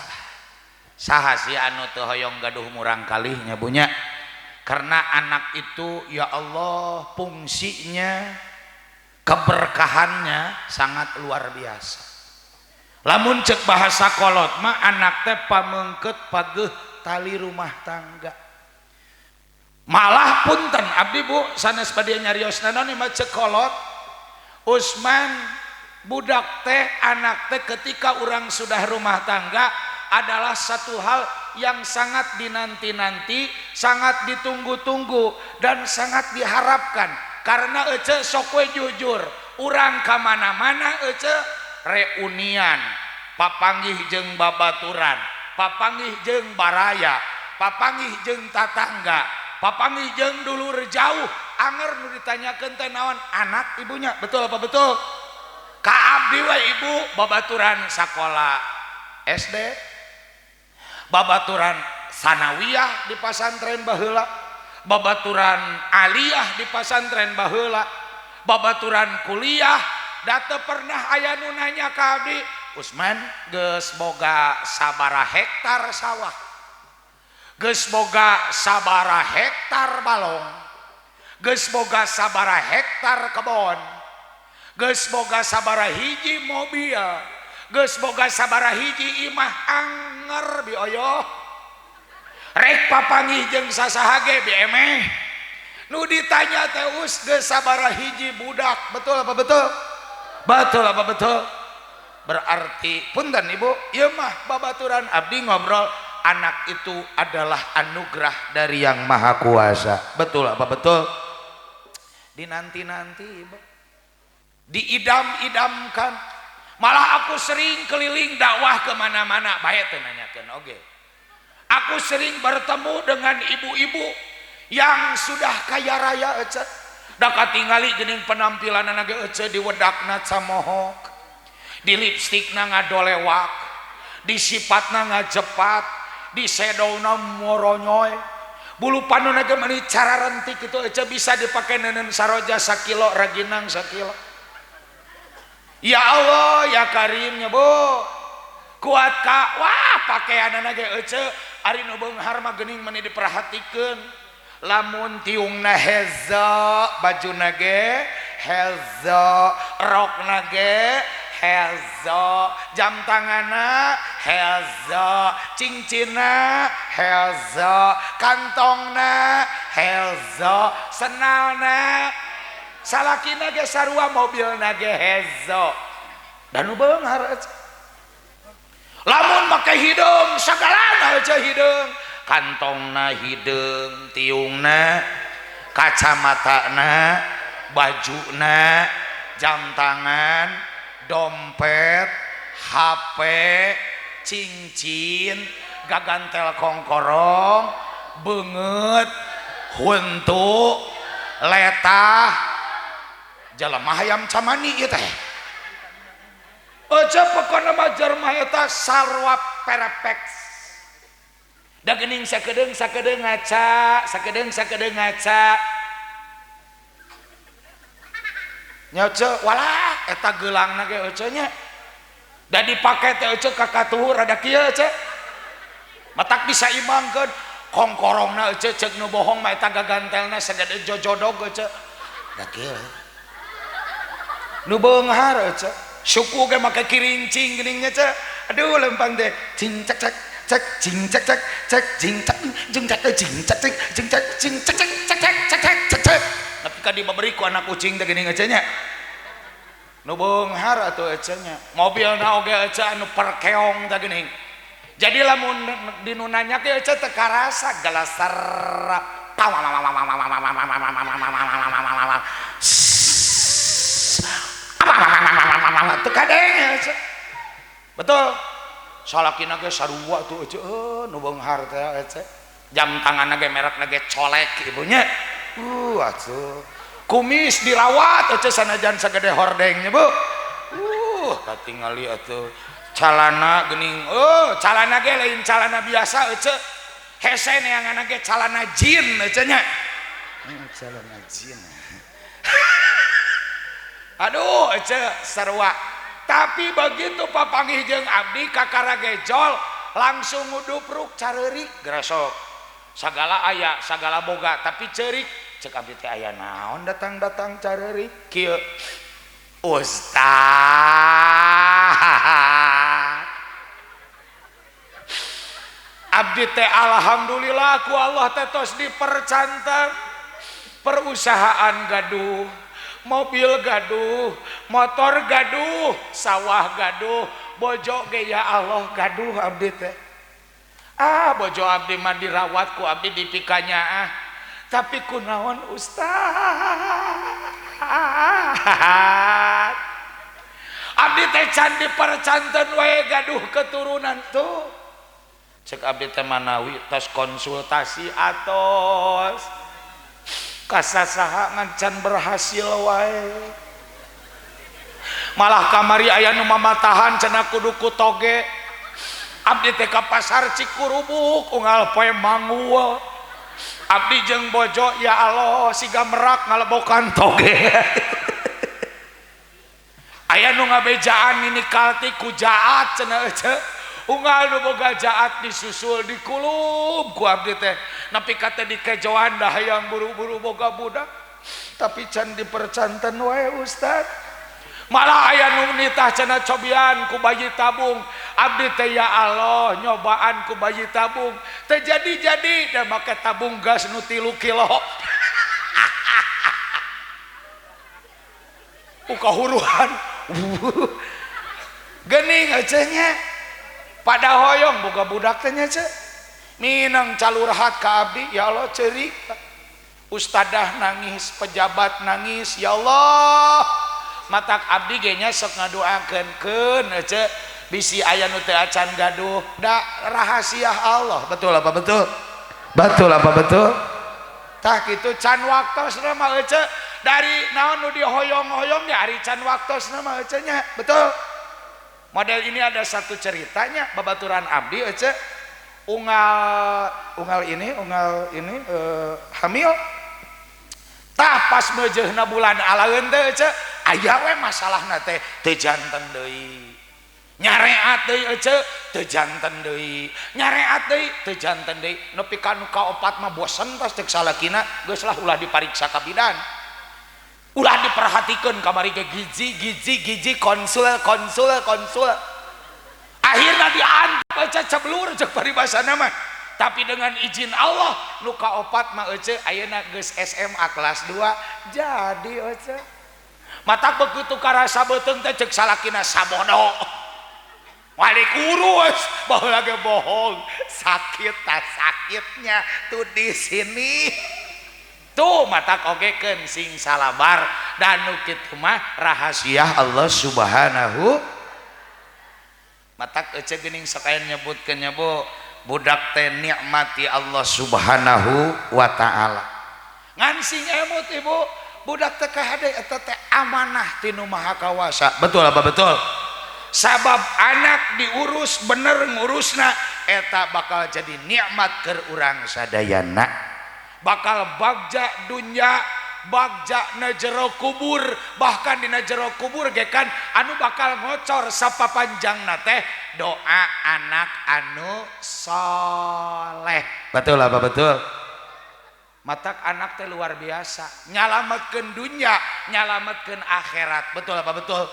Saha sih anu teu hoyong gaduh murang kalihnya bunya? Karena anak itu ya Allah fungsinya, keberkahannya sangat luar biasa. Lamun cek bahasa kolot mah anak teh pameungkeut pageuh tali rumah tangga. Malah punten abdi bu sanes bade nyarios naon mah cek kolot Usman budak teh anak teh ketika orang sudah rumah tangga adalah satu hal yang sangat dinanti-nanti, sangat ditunggu-tunggu dan sangat diharapkan. Karena ece sok we jujur, urang ka mana-mana ece reunian, papanggih jeung babaturan, papanggih jeung baraya, papanggih jeung tatangga, papanggih jeung dulur jauh. Anger nu ditanyakeun teh naon anak ibunya, betul apa betul? Ka abdi we ibu babaturan sakola SD, babaturan sanawiyah di pasantren baheula, babaturan aliyah di pasantren baheula, babaturan kuliah, da teu pernah aya nu nanya ka abdi, Usman geus boga sabaraha hektar sawah, geus boga sabaraha hektar balong, geus boga sabaraha hektar kebon, geus boga sabaraha hiji mobil, geus boga sabaraha hiji imah anger bioyoh. Rek papanggih jeung sasaha ge biemeh. Nu ditanya teh us geus sabaraha hiji budak, betul apa betul? Betul apa betul? Berarti punten ibu, ieu mah babaturan abdi ngobrol anak itu adalah anugerah dari yang maha kuasa. Betul apa betul? Dinanti-nanti ibu, diidam-idamkan. Malah aku sering keliling dakwah kemana-mana, bae teu nanyakeun oge. Aku sering bertemu dengan ibu-ibu yang sudah kaya raya ece. Da katingali geuning penampilanna ge ece diwedakna camohok, di lipstikna ngadolewak, di sipatna ngajepat, di sedowna moronyoy, bulu panonna ge meuni cararentik kitu ece bisa dipake neuneu saroja sakilo raginang sakilo. Ya Allah ya Karim nya bu kuat ka wah pakaianana ge ece ari nu beunghar mah geuning meuni diperhatikeun. Lamun tiungna hezo, bajuna ge hezo, rokna ge hezo, jam tanganna hezo, cincinna hezo, kantongna hezo, senalna salakina ge sarua mobilna ge hezo. Dan nu beunghar ece. Lamun make hideung sagalana ece hideung, kantongna hideung, tiungna, kacamatana, bajuna, jam tangan, dompet, HP, cincin, gagantel kongkorong, beungeut, huntu, letah, jelema hayam camani ieu teh. Ece pokona mah jelema eta sarua perfect. Da geuning sakedeung sakedeung ngaca, sakedeung sakedeung ngaca. Nya ece walah eta geulangna ge ece nya. Da dipake teh ece ka katuhur rada kieu ece. Matak bisa imbangkeun kongkorongna ece ceuk nu bohong mah eta gagantelna sagede jojodog ece. Da kieu. Nu beunghar ece. Suku ge make kirincing geuning nya ce. Aduh lempang teh cing cek cek cek cing cek cek cek cing cek jing cek cing cek cek cing cek cing cek cek cek cek cek cek cek cek. Nepi ka dibaberi ku anak kucing teh geuning ece nya. Nu beunghar atuh ece nya. Mobilna oge ece anu perkeong teh geuning. Jadi lamun dinu nanya ge ece teu karasa gelasar. Teu kadenge ece. Betul. Salakina ge sarua tuh ece, nu beunghar teh ece. Jam tanganna ge merekna ge colek ibunya. Atuh. Kumis dirawat ece sanajan sagede hordeng nya, Bu. Katingali atuh. Calana geuning, calana ge lain calana biasa ece. Hese neanganna ge calana jin ece nya. Calana jin. Aduh ece sarua. Tapi begitu papanggih jeung abdi kakara gejol langsung ngudupruk careurik gresok. Sagala aya, sagala boga tapi ceurik. Cek abdi teh aya naon datang-datang careurik kieu. Ustaz. Abdi teh alhamdulillah ku Allah teh tos dipercanten. Perusahaan gaduh, mobil gaduh, motor gaduh, sawah gaduh, bojo ge ya Allah gaduh abdi teh. Ah, bojo abdi mah dirawat ku abdi dipikanya ah. Tapi kunaon Ustaz? Abdi teh can dipercanten wae gaduh keturunan tuh. Cek abdi teh manawi tos konsultasi atos. Kasasaha ngan can berhasil wae. Malah kamari aya nu mamatahan cenah kudu ku toge. Abdi teh ka pasar Cikurubuk unggal poe manguwe. Abdi jeung bojo ya Allah siga merak ngalebokan toge. Aya nu ngabejaan nini kalti ku jaat cenah ece. Unggal nu boga jaat disusul dikulub ku abdi teh. Nepi ka teh dikejoan dah hayang buru-buru boga budak. Tapi can dipercanten wae Ustaz. Malah aya nu nitah cenah cobian ku bayi tabung. Abdi teh ya Allah nyobaan ku bayi tabung. Teu jadi-jadi da make tabung gas nu 3 kilo. Ukahuruhan. Geuning ece nya. Pada hoyong boga budak teh nya ce. Minang calurhat ka abdi ya Allah ceurik. Ustadah nangis, pejabat nangis, ya Allah. Matak abdi ge nya sok ngadoakeun keun ece bisi aya nu teu acan gaduh da rahasia Allah. Betul apa betul? Betul apa betul? Tah kitu can waktosna mah ece dari naon nu dihoyong-hoyong ge ari can waktosna mah ece nya. Betul? Model ini ada satu ceritanya babaturan abdi ece unggal ini hamil. Tah pas meujeuhna bulan alaeun teh ece aya we masalahna teh teu janten deui. Nyareat deui ece teu janten deui. Nyareat deui teu janten deui. Nepi ka nu kaopat mah bosen tos cek salakina geus lah ulah dipariksa ka bidan. Ulah diperhatikeun kamari ge gizi gizi gizi konsul konsul konsul. Akhirna diantep ece ceblur cek paribasana mah. Tapi dengan izin Allah nu kaopat mah ece ayeuna geus SMA kelas 2 jadi ece. Matak begitu karasa beuteung teh cek salakina sabodo. Wali kurus baheula ge bohong. Sakit ta sakitnya tuh di sini. Tuh matak ogekeun sing salabar dan nu kitu mah rahasia Allah Subhanahu. Matak ece geuning sok aya nyebutkeun nya Bu, budak teh nikmati Allah Subhanahu wa taala. Ngan sing emut ibu, budak teh kahade eta teh amanah ti Nu Maha Kawasa. Betul apa betul? Sabab anak diurus bener ngurusna eta bakal jadi nikmat keur urang sadayana. Bakal bagja dunya, bagja na jero kubur, bahkan dina jero kubur ge kan anu bakal ngocor sapapanjangna teh doa anak anu soleh. Betul apa betul? Matak anak teh luar biasa, nyalametkeun dunya, nyalametkeun akhirat. Betul apa betul?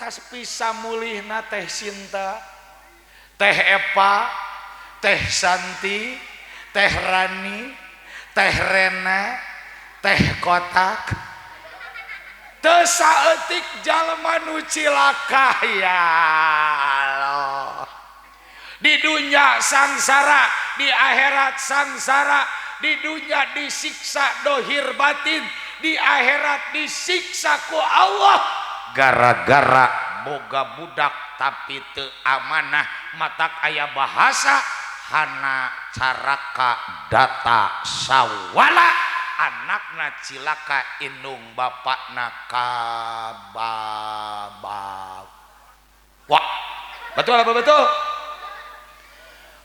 Taspi samulihna Teh Sinta, Teh Epa, Teh Santi, Teh Rani, Teh Rena, Teh Kotak. Teu saeutik jalma nu cilaka ya Allah. Di dunia sangsara, di akhirat sangsara, di dunia disiksa dohir batin, di akhirat disiksa ku Allah gara-gara boga budak tapi teu amanah. Matak aya bahasa hana caraka data sawala, anakna cilaka indung bapakna kababa. Wah, betul apa betul?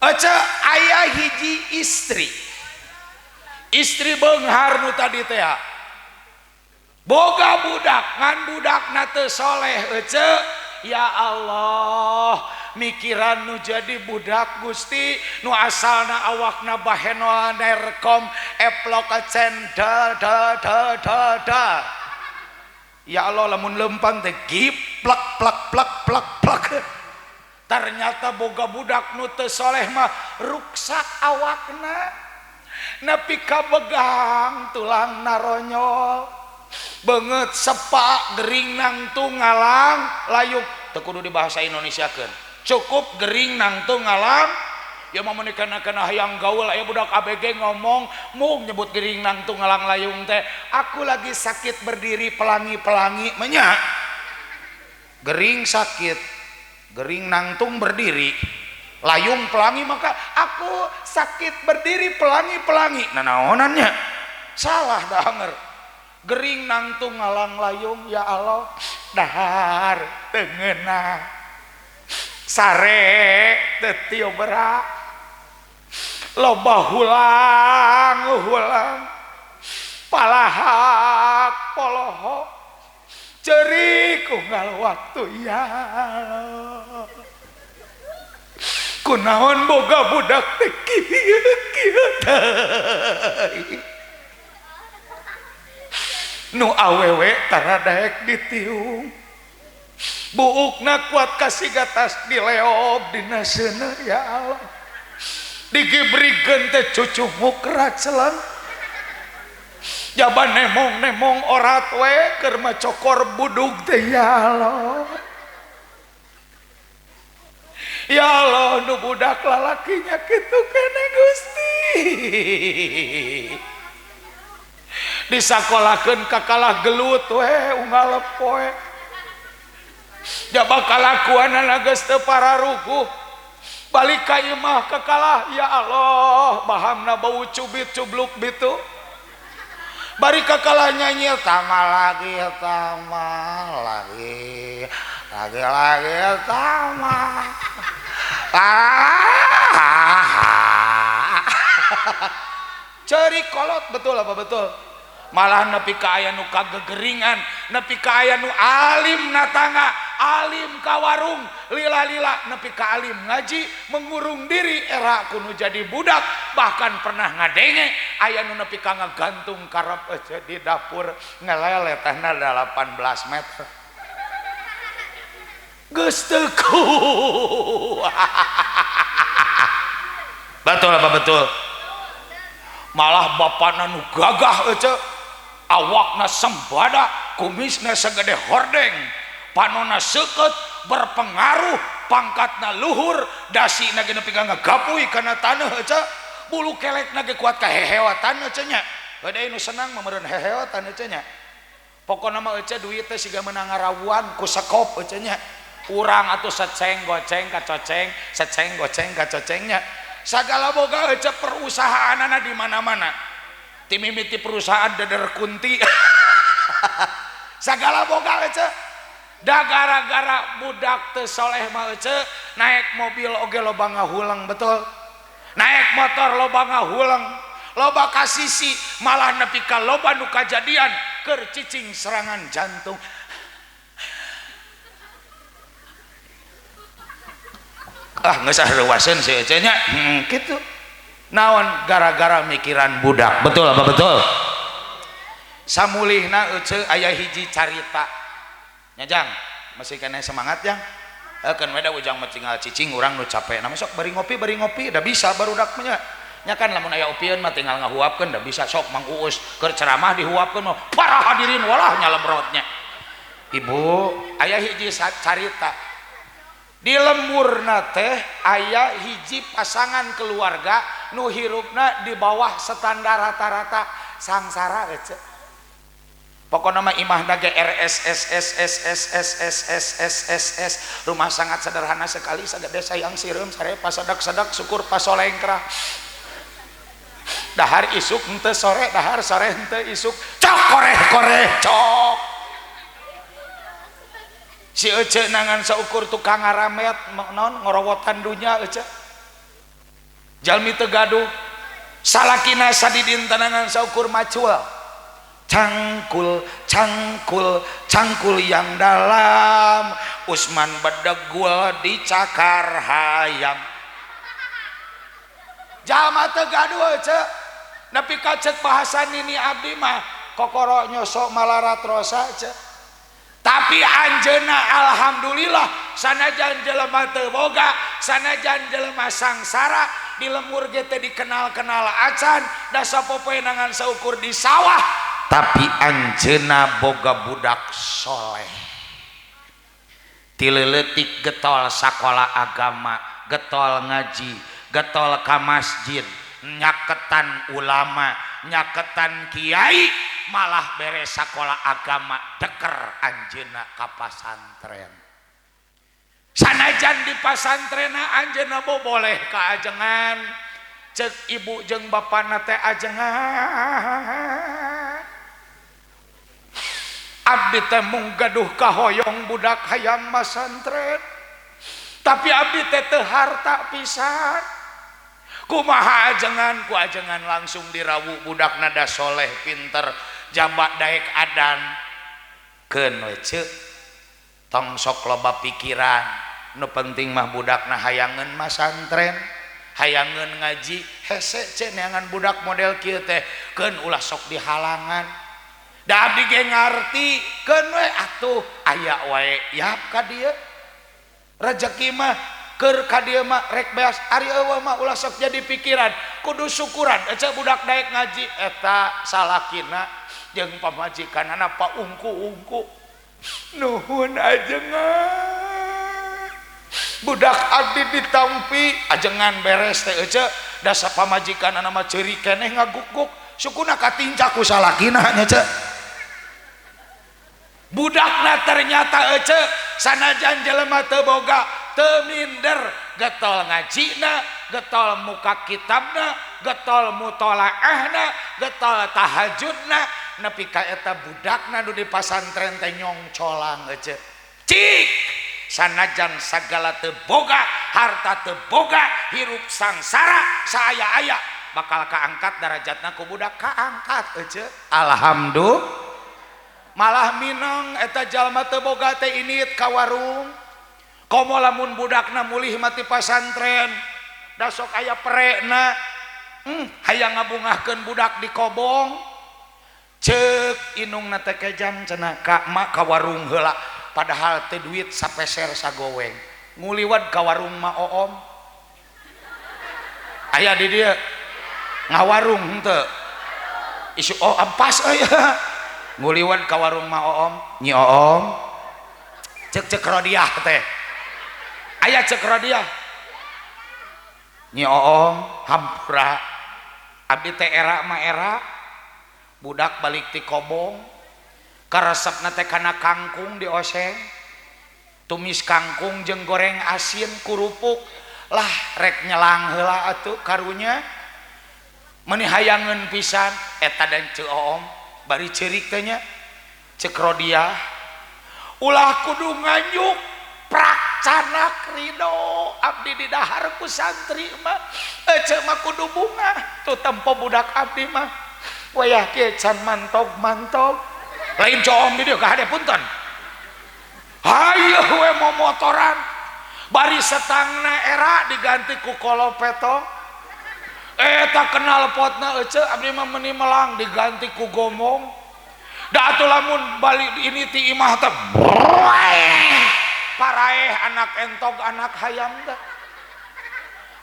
Ece aya hiji istri, istri beunghar nu tadi teh boga budak, ngan budakna teu soleh. Ece ya Allah, mikiran nu jadi budak Gusti, nu asalna awakna baheno nerkom eplok cendal da da da da. Ya Allah, lamun lempang teh giplak plak plak plak plak. Ternyata boga budak nu teu soleh mah ruksak awakna, nepi ka begang tulang naronyol, beungeut sepak gering nangtung ngalang layuk. Teu kudu di bahasa Indonesiakeun, cukup gering nangtung ngalang. Ya mah meuni kana hayang gaul aya budak ABG ngomong mung nyebut gering nangtung ngalang layung teh, aku lagi sakit berdiri pelangi-pelangi menya. Gering sakit, gering nangtung berdiri, layung pelangi, maka aku sakit berdiri pelangi-pelangi. Nah naonannya salah danger. Gering nangtung ngalang layung ya Allah, dahar teu ngeunah, sare teu teu berak, loba hulang-hulang, palahak polohok, ceurik unggal waktu ya Allah. Kunaon boga budak teh kieu kieu teh, nu awewe tara daek ditiung, buukna kuat kasih gatas dileob dina seuneu ya Allah, digibrigkeun teh cucumuk racelang, jaban nemong-nemong orat we keur macokor budug teh ya Allah. Ya Allah, nu budak lalakinya kitu keneh Gusti. Disakolakeun kakalah gelut we unggal poe, jaba kalakuanana geus teu pararuguh, balik ka imah kakalah ya Allah, bahamna bau cubit cubluk bitu, bari kakalah nyanyi tama lagi tama lagi lagi lagi tama. Ceri kolot, betul apa betul? Malah nepi ka aya nu kagegeringan, nepi ka aya nu alim natanga, alim ka warung, lila-lila nepi ka alim ngaji, mengurung diri era kuno jadi budak, bahkan pernah ngadenge aya nu nepi ka ngagantung karep aja di dapur ngelele tehna 18 meter. Geus teu kuat. Betul apa betul? Malah bapana nu gagah ece, awakna sembada, kumisna segede hordeng, panona seukeut, berpengaruh, pangkatna luhur, dasina ge nepi ka ngagapui kana taneuh ece, bulu kelekna ge kuat ka hehewatan ece nya. Heudeui nu senang mah meureun hehewatan ece nya. Pokona mah ece duit teh siga meunang ngarawuan ku sekop ece nya. Urang atuh seceng goceng kacoceng, seceng goceng kacocengnya. Sagala boga ece perusahaanana di mana-mana. Timimiti perusahaan deder kunti. Sagala boga ece. Da gara-gara budak teu soleh mah ece, naik mobil oge loba ngahulang, betul. Naik motor loba ngahulang, loba kasisi, malah nepi ka loba nu kajadian keur cicing serangan jantung. Ah geus ah reuwaseun si ece nya. Kitu. Naon gara-gara mikiran budak, betul apa betul? Samulihna ece aya hiji carita. Nya Jang, Masih kena semangat yang kan we da ujang mah tinggal cicing urang nu capek. Nah sok bari ngopi da bisa barudak mah nya kan lamun aya opieun mah tinggal ngahuapkeun da bisa sok Mang Uus keur ceramah dihuapkeun mah para hadirin walah nyalemrotnya. Ibu aya hiji carita di lemburna teh aya hiji pasangan keluarga nu hirupna di bawah standar rata-rata sangsara ece. Pokokna mah imahna ge R S S S S S S S S S S S, rumah sangat sederhana sekali, sagede sayang sireum sare pasadak-sadak syukur pasolengkrah. Dahar isuk henteu sore, dahar sore henteu isuk, cok koreh-koreh cok. Si ece nangan saukur tukang ngaramet non ngorowotan dunya ece. Jalmi teu gaduh, salakina sadidin tenangan saukur macul. Cangkul, cangkul, cangkul yang dalam, Usman bedegul dicakar hayam. Jalma teu gaduh ece. Nepi ka ceuk bahasa nini abdi mah kokoro nyosok malarat rosa ece. Tapi anjeunna alhamdulillah sanajan jelema teu boga, sanajan jelema sangsara di lemur ge teu dikenal-kenal acan, da sapopoe nangan saukur di sawah, tapi anjeunna boga budak soleh. Ti leutik getol sakola agama, getol ngaji, getol ka masjid, nyaketan ulama, nyaketan kiai, malah beres sakola agama deker anjeunna ka pasantren. Sanajan di pasantrena anjeunna boleh ka ajengan, ceuk ibu jeung bapana teh ajengan. Abdi teh mung gaduh kahoyong budak hayang masantren, tapi abdi teh teu harta pisan. Kumaha ajengan, ku ajengan langsung dirawu budak nada soleh pinter jabak daek adan. Keun we ceuk, tong sok loba pikiran, nu penting mah budakna hayangeun masantren, hayangeun ngaji. Hese ceuk neangan budak model kieu teh, keun ulah sok dihalangan. Da abdi ge ngarti, keun we atuh aya wae yap ka dieu. Rezeki mah keur ka dieu mah rek beas, ari eueuh mah ulah sok jadi pikiran, kudu syukuran ece budak daek ngaji eta salakina jeung pamajikanana paungku-ungku. Nuhun ajengan, budak abdi ditampi ajengan beres teh ece, dasa pamajikanana mah ceurik keneh ngaguk-guk, sukuna katinca ku salakina nya ce. Budakna ternyata ece sanajan jelema teu boga teu minder, getol ngajina, getol muka kitabna, getol mutolaahna, getol tahajudna, nepi ka eta budakna nu di pasantren teh nyongcolang ece. Cik sanajan sagala teu boga, harta teu boga, hirup sangsara saaya-aya bakal kaangkat darajatna ku budak kaangkat ece. Alhamdulillah. Malah minang eta jalma teu boga teh init ka warung. Komo lamun budakna mulih mati pasantren, da sok aya perekna, hayang ngabungahkeun budak di kobong. Ceuk inungna teh kejam cenah ka mak ka warung heula, padahal teh duit sapeser sagoweng. Nguliwat ka warung ma oom. Aya di dieu ngawarung henteu. Isu oh ampas euy. Nguliwat ka warung ma oom, nyi oom. Ceuk-ceuk rodiah teh. Aya ceuk rodiah. Nyi oom hampura. Abdi teh era ma era. Budak balik ti kobong. Karesepna teh kana kangkung dioseng. Tumis kangkung jeung goreng asin kurupuk. Lah rek nyelang heula atuh karunya. Meuni hayangeun pisan eta dan ceuk oom. Bari ceurik teh nya ceuk rodiah ulah kudu nganyuk prakcanak ridho abdi di dahar ku santri mah ece mah kudu bunga tuh tempo budak abdi mah wayah kieu can mantog-mantog lain coom di dieu kahade punten hayu we momotoran bari setangna era diganti ku kolopeto. Eta kenal potna ece abdi mah meuni melang diganti ku gomong. Da atuh lamun balik ini ti imah teh Paraeh anak entog anak hayam teh.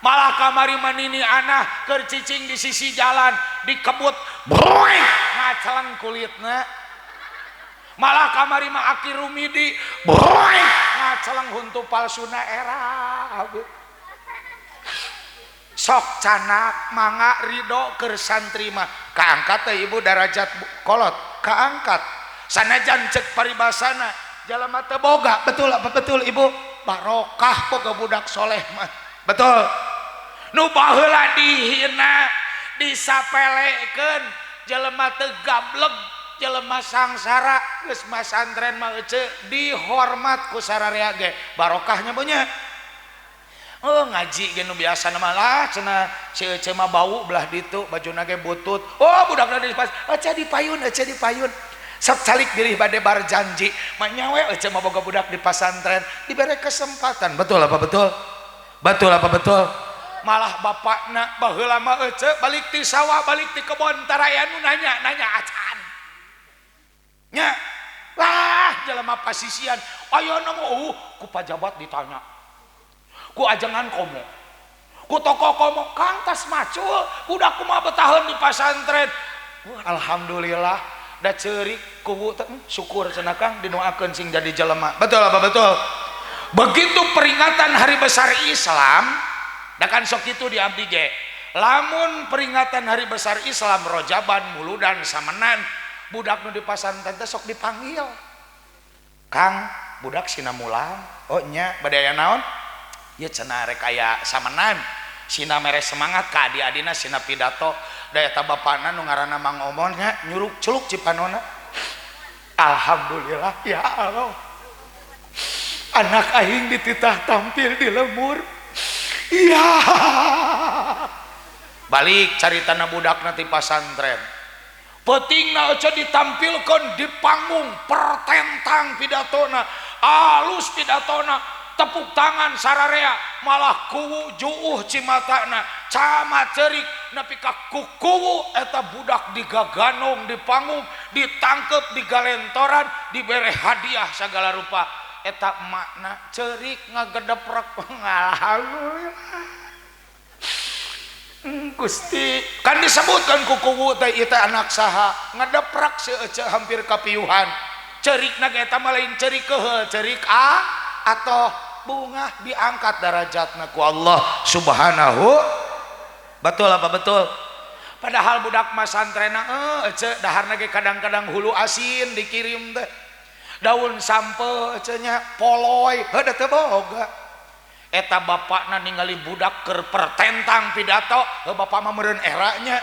Malah kamari manini anak keur cicing di sisi jalan dikebut broeng ngaceleng kulitna. Malah kamari mah Aki Rumidi broeng ngaceleng huntu palsuna era. Sok canak mangga ridho keur santri mah kaangkat teh ibu darajat kolot kaangkat sanajan cek paribasana jalma teu boga betul apa betul ibu barokah boga budak soleh mah betul nu baheula dihina disapelekeun jelema teu gableg jelema sangsara geus masantren mah ece dihormat ku sararea ge barokahnya punya. Oh ngaji ge nu biasa mah lah cenah si ece mah bau belah ditu bajuna ge butut. Oh budakna di pas ece dipayun ece dipayun. Sok calik dirih bade bar janji mah nyawe ece mah boga budak di pasantren dibere kesempatan. Betul apa betul? Betul apa betul? Malah bapakna baheula mah ece balik ti sawah balik ti kebon taraya nu nanya-nanya acan. Nya lah jelema pasisian ayeuna mah ku pajabat ditanya. Ku ajengan komo ku tokoh komo kang tas macul budak kumaha betaheun di pasantren. Wah, alhamdulillah da ceurik kuwu teh syukur cenah kang didoakeun sing jadi jelema. Betul apa betul? Begitu peringatan hari besar Islam da kan sok kitu di abdi ge lamun peringatan hari besar Islam rojaban muludan samenan budak nu di pasantren teh sok dipanggil kang budak sina mulang oh nya bade aya naon ya cenah rek aya samenan sina mere semangat ka adi-adina sina pidato da eta bapana nu ngaranna Mang Omon nya nyuruk celuk cipanona alhamdulillah ya Allah anak aing dititah tampil di lembur iya balik caritana budakna ti pasantren peutingna ece ditampilkeun di panggung pertentang pidatona alus pidatona tepuk tangan sararea malah kuwu juuh cimatana camat cerik nepi ka kukuwu eta budak digaganong di panggung ditangkep digalentoran dibere hadiah segala rupa eta makna cerik ngagedeprek alhamdulillah Gusti kan disebutkan kukuwu teh ieu teh anak saha ngedeprak si ece hampir kapiuhan cerikna ge eta mah lain cerik keheul cerik a atau bunga diangkat darajatna ku Allah Subhanahu betul apa betul padahal budak masantrena ece daharna ge kadang-kadang hulu asin dikirim teh daun sampe ece nya poloy heuh da teu boga eta bapakna ningali budak keur pertentang pidato heuh bapak mah meureun eranya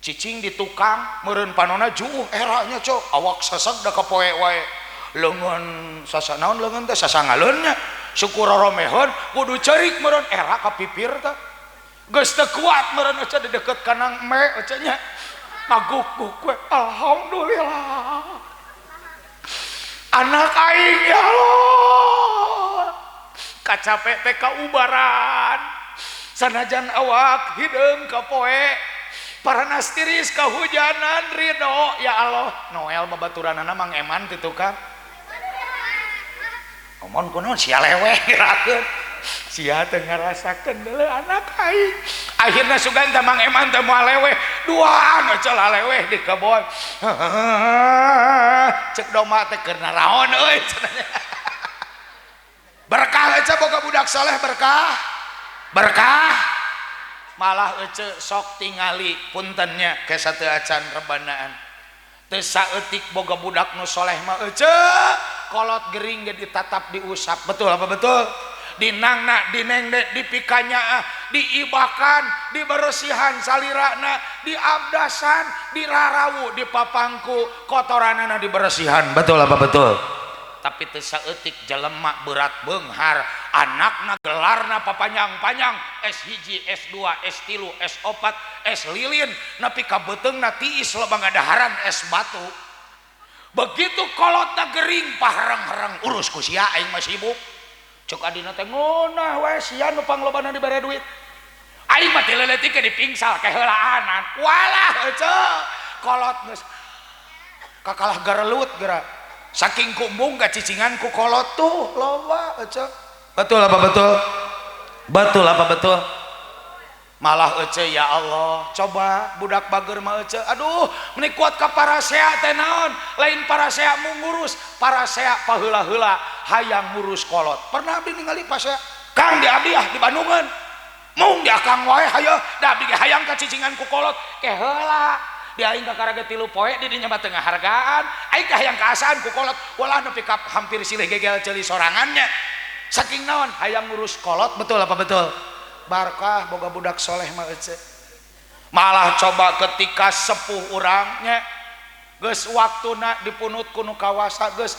cicing di tukang meureun panona juuh eranya cok awak seseg da kapoe wae leungeun sasa naon leungeun teh sasangaleun nya suku roromeheun kudu ceurik meureun era ka pipir teh geus teu kuat meureun ece di deukeut kanang me ece nya ngaguk-guk we alhamdulillah anak aing ya Allah kacape teh kaubaran sanajan awak hideung kapoe paranas tiris kahujanan ridho ya Allah Noel babaturanana Mang Eman ti tukang omon kunaon sia leweh ngerakeun sia teu ngarasakeun deuleu anak aing akhirna sugan teh Mang Eman teh moal leweh duaan ece laleweh di kebon cek domba teh keur naraon euy cenah berkah ece boga budak soleh berkah berkah malah ece sok tingali puntennya ke satu acan rebanaan teu saeutik boga budak nu soleh mah ece kolot gering ge ditatap diusap betul apa betul dinangna dinengde dipikanyaah diibakan diberesihan salirana diabdasan dirarawu dipapangku kotoranana diberesihan betul apa betul tapi teu saeutik jelema berat beunghar anakna gelarna papanjang-panjang S1 S2 S3 S4 S lilin nepi ka beuteungna tiis loba ngadaharan es batu begitu kolotna gering pahareng-hareng urus ku sia aing mah sibuk cek adina teh ngeunah we sia nu panglobana dibere duit aing mah ti leutik ge dipingsal keheulaanan walah ece kolot geus kakalah garelut geura Saking kumbung gacicingan ku kolot tuh loba ece. Betul apa betul? Betul apa betul? Malah ece ya Allah, coba budak bager mah ece. Aduh, meni kuat ka parasea teh naon? Lain parasea mungurus, parasea paheula-heula hayang ngurus kolot. Pernah abdi ningali pasea? Kang di abdi ah di Bandungan. Mung di akang wae hayo, da abdi ge hayang kacicingan ku kolot. Ke heula. Di aing kakara ge 3 poe di dinya mah teu ngahargaan. Aing teh hayang kaasaan ku kolot, walah nepi ka hampir silih gegel ceuli sorangannya. Saking naon hayang ngurus kolot, betul apa betul? Barkah boga budak soleh mah ece. Malah coba ketika sepuh urangnya geus waktuna dipunut ku nu kawasa geus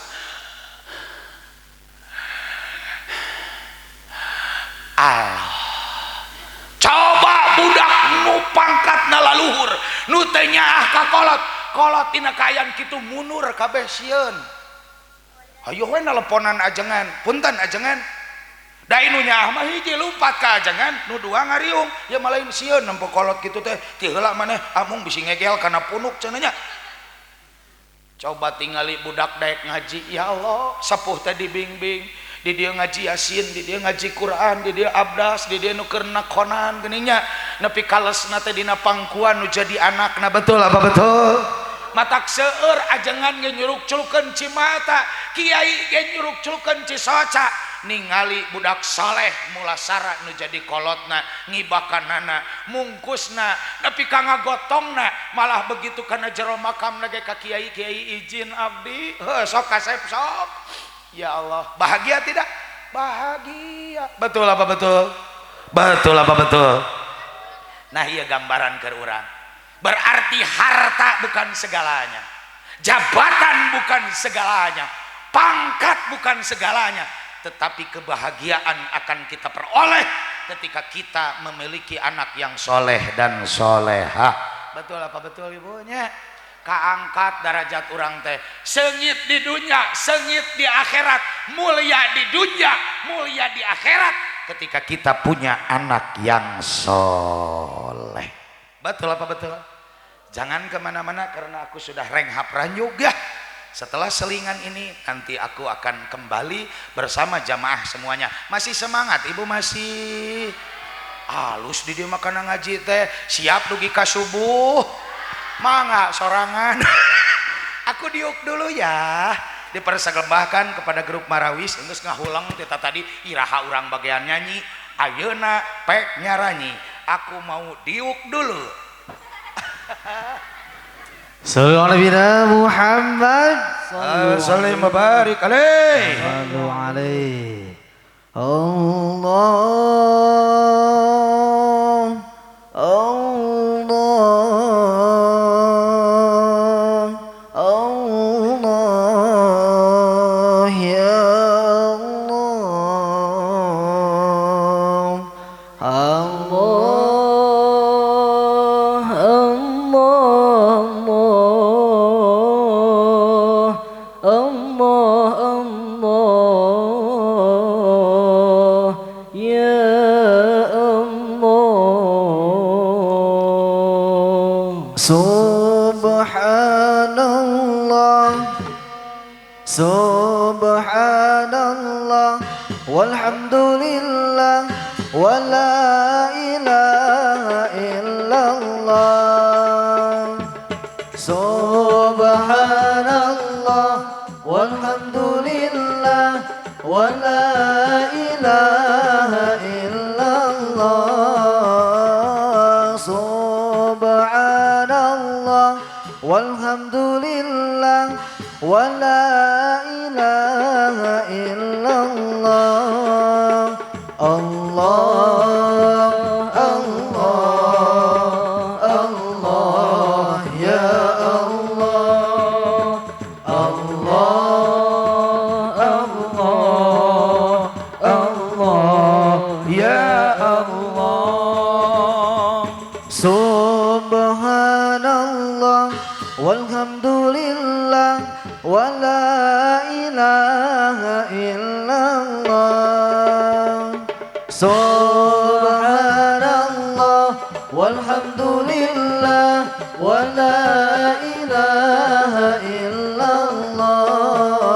Allah. Coba budak nu pangkatna laluhur nu teu nyaah ka kolot, kolot tina kaayaan kitu munur kabeh sieun. Hayoh we naleponan ajengan, punten ajengan. Da nu nyaah mah hiji lumpat ka ajengan, nu dua ngariung, ya malain sieun nempo kolot kitu teh, ti heula maneh amung bisi ngegel kana punuk cenah nya. Coba tingali budak daek ngaji, ya Allah, sepuh teh dibimbing, di dieu ngaji Yasin, di dieu ngaji Quran, di dieu abdas, di dieu nu keur nakonan geuning nya, nepi kalesna teh dina pangkuan nu jadi anakna, betul apa betul? Matak seueur ajengan ge nyuruk-culukeun cimata, kiai ge nyuruk-culukeun cisoca, ningali budak saleh mulasara nu jadi kolotna, ngibakanana, mungkusna, nepi ka ngagotongna, malah begitu kana jero makamna ge ka kiai-kiai izin abdi, heuh sok kasep sok. Ya Allah, bahagia tidak? Bahagia. Betul apa betul? Betul apa betul? Nah, iya gambaran ke urang. Berarti harta bukan segalanya, jabatan bukan segalanya, pangkat bukan segalanya, tetapi kebahagiaan akan kita peroleh ketika kita memiliki anak yang soleh dan solehah. Betul apa betul ibunya? Kaangkat darajat urang teh, sengit di dunia, sengit di akhirat, mulia di dunia, mulia di akhirat ketika kita punya anak yang soleh. Betul apa betul? Jangan kemana-mana karena aku sudah renghap ranyug ya. Setelah selingan ini nanti aku akan kembali bersama jamaah semuanya. Masih semangat ibu masih? Halus di dia makanan ngaji teh, siap dugi ka subuh. Mangga sorangan. Aku diuk dulu ya. Dipersembahkan kepada grup Marawis geus ngahulang teh tadi iraha urang bagian nyanyi, ayeuna pek nyaranyi. Aku mau diuk dulu. Sallu ala nabiyina Muhammad. Salli wa barik alaihi. Sallu alaihi. Allah Allah Allah ya Allah Allah Allah Allah ya Allah. Subhanallah Subhanallah walhamdulillah wala ilaha illallah. Subhanallah walhamdulillah wala ilaha illallah. Subhanallah walhamdulillah wala ilaha illallah. Allah Allah Allah ya Allah Allah Allah Allah ya Allah. Subhanallah walhamdulillah wala ilaha illallah. Subhanallah walhamdulillah wala ilaha illallah.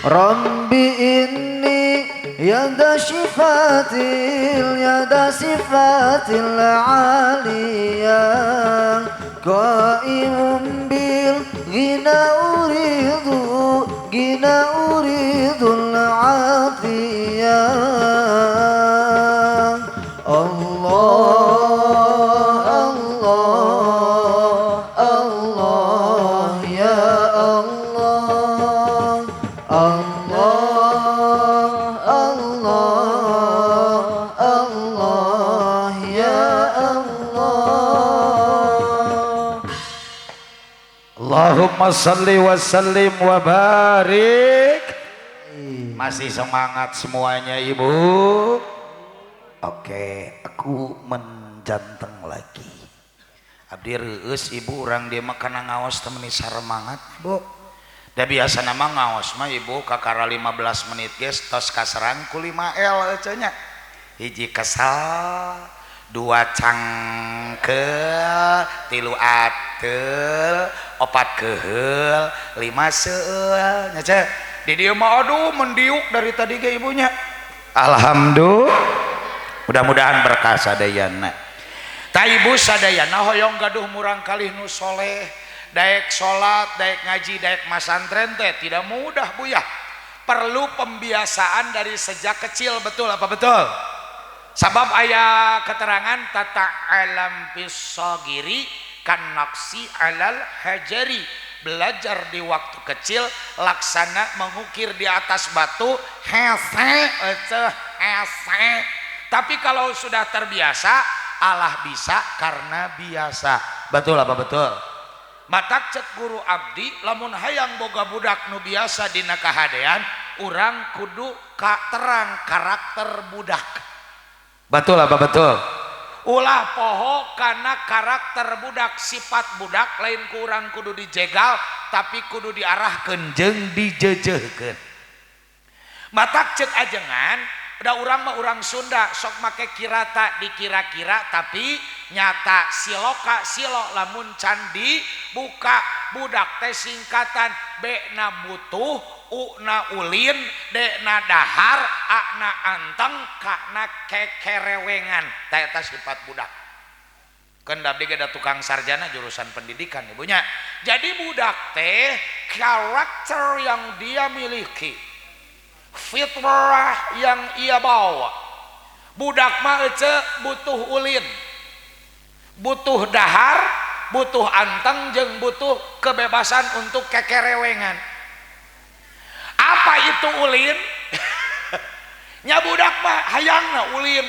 Rabbi inni yada sifatil yada sifatil aliyah qaimun bil ghina uridu ghina uridul afiyah. Allah Allah Allah ya Allah Allah Allah Allah ya Allah. Allahumma salli wa sallim wa barik. Masih semangat semuanya, Ibu? Oke, aku menjanteng lagi. Abdi reueus, Ibu, urang dieu mah kana ngaos teh meuni saremangat, Bu. Da biasa nama ngaos mah, Ibu, kakara 15 menit geus tos kaserang ku 5L ece nya. Hiji kesal, dua cangkel, tilu atel, opat keheul, lima seueul nya ce. Di dieu mah aduh mendiuk dari tadi ge ibunya. Alhamdulillah. Mudah-mudahan berkah sadayana. Ta Ibu sadayana hoyong gaduh murang kalih nu soleh, daek salat, daek ngaji, daek masantren teh tidak mudah, Bu, ya. Perlu pembiasaan dari sejak kecil, betul apa betul? Sabab aya keterangan tata alam fisogiri kan naksi alal hajari, belajar di waktu kecil laksana mengukir di atas batu, hese ece hese. Tapi kalau sudah terbiasa, Allah bisa karena biasa. Betul apa betul? Matak cek guru abdi, lamun hayang boga budak nu biasa dina kahadean, urang kudu ka terang karakter budak. Betul apa betul? Ulah poho karena karakter budak, sifat budak lain ku urang kudu dijegal, tapi kudu diarahkeun jeung dijejehkeun. Matak cek ajengan, udah urang mah urang Sunda sok make kirata dikira-kira tapi nyata, siloka silo lamun candi buka. Budak teh singkatan B na butuh, U na ulin, D na dahar, A na anteng, K na kekerewengan. Tah eta sifat budak. Kan abdi ge da tukang sarjana jurusan pendidikan, ibunya. Jadi budak teh karakter yang dia miliki, fitrah yang ia bawa. Budak mah ece butuh ulin, butuh dahar, butuh anteng, jeung butuh kebebasan untuk kekerewengan. Apa itu ulin? Nya budak mah hayangna ulin.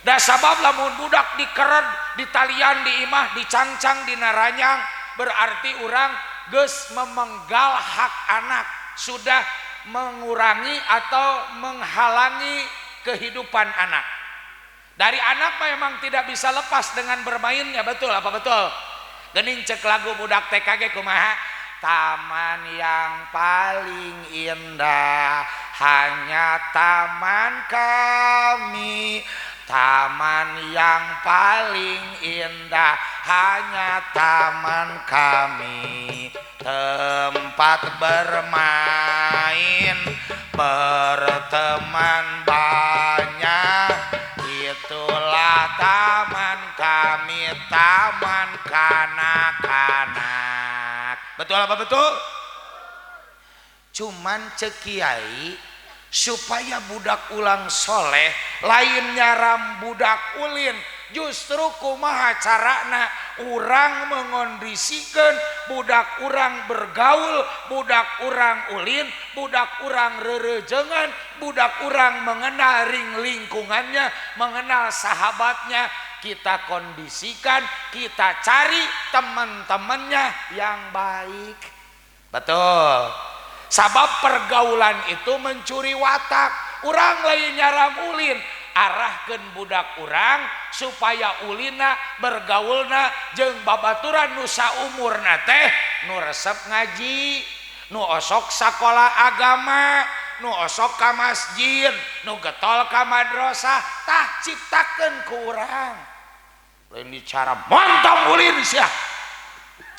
Da sabab lamun budak dikered, ditalian di imah, dicangcang, dinaranyang, berarti urang geus memenggal hak anak, sudah mengurangi atau menghalangi kehidupan anak. Dari anak mah memang tidak bisa lepas dengan bermainnya, betul apa betul? Gening cek lagu budak TK ge kumaha? Taman yang paling indah hanya taman kami. Taman yang paling indah hanya taman kami. Tempat bermain, berteman banyak. Itulah taman kami, taman kanak-kanak. Betul apa betul? Cuman cek kiai supaya budak ulang soleh lain nyaram budak ulin, justru kumaha carana urang mengondisikan budak urang bergaul, budak urang ulin, budak urang rerejengan, budak urang mengenal ring lingkungannya, mengenal sahabatnya. Kita kondisikan, kita cari teman-temannya yang baik. Betul. Sabab pergaulan itu mencuri watak. Urang lain nyaram ulin, arahkan budak urang supaya ulina bergaulna jeung babaturan nu saumurna teh nu resep ngaji, nu osok sakola agama, nu osok ka masjid, nu getol ka madrasah. Tah ciptakeun ku urang. Lain dicara montong ulin sia,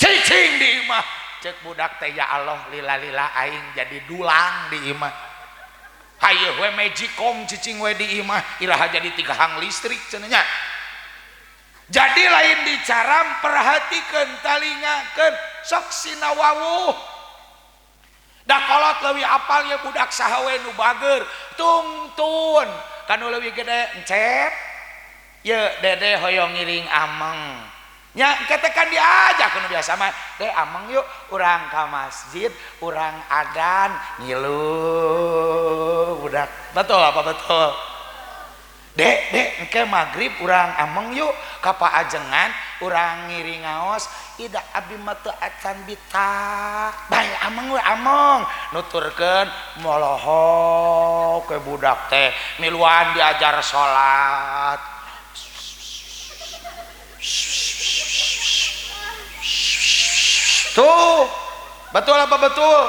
cicing di imah. Cek budak teh ya Allah lila-lila aing jadi dulang di imah. Hayu we magicom cicing we di imah iraha jadi tiga hang listrik cenah nya. Jadi lain dicaram perhatikeun talingakeun sok sina wawuh. Da kolot leuwih apal ye budak saha we nu bager tungtun kanu leuwih gede encep ye dede hoyong ngiring ameng. Nya ketekan diajak nu biasa mah deh ameng yuk urang ka masjid urang adan ngilu budak. Betul apa betul? Dek dek engke magrib urang ameng yuk ka paajengan urang ngiring ngaos ida abdi mah teu acan bitak bae ameng we ameng nuturkeun molohok ke budak teh miluan diajar salat. Tuh betul apa betul?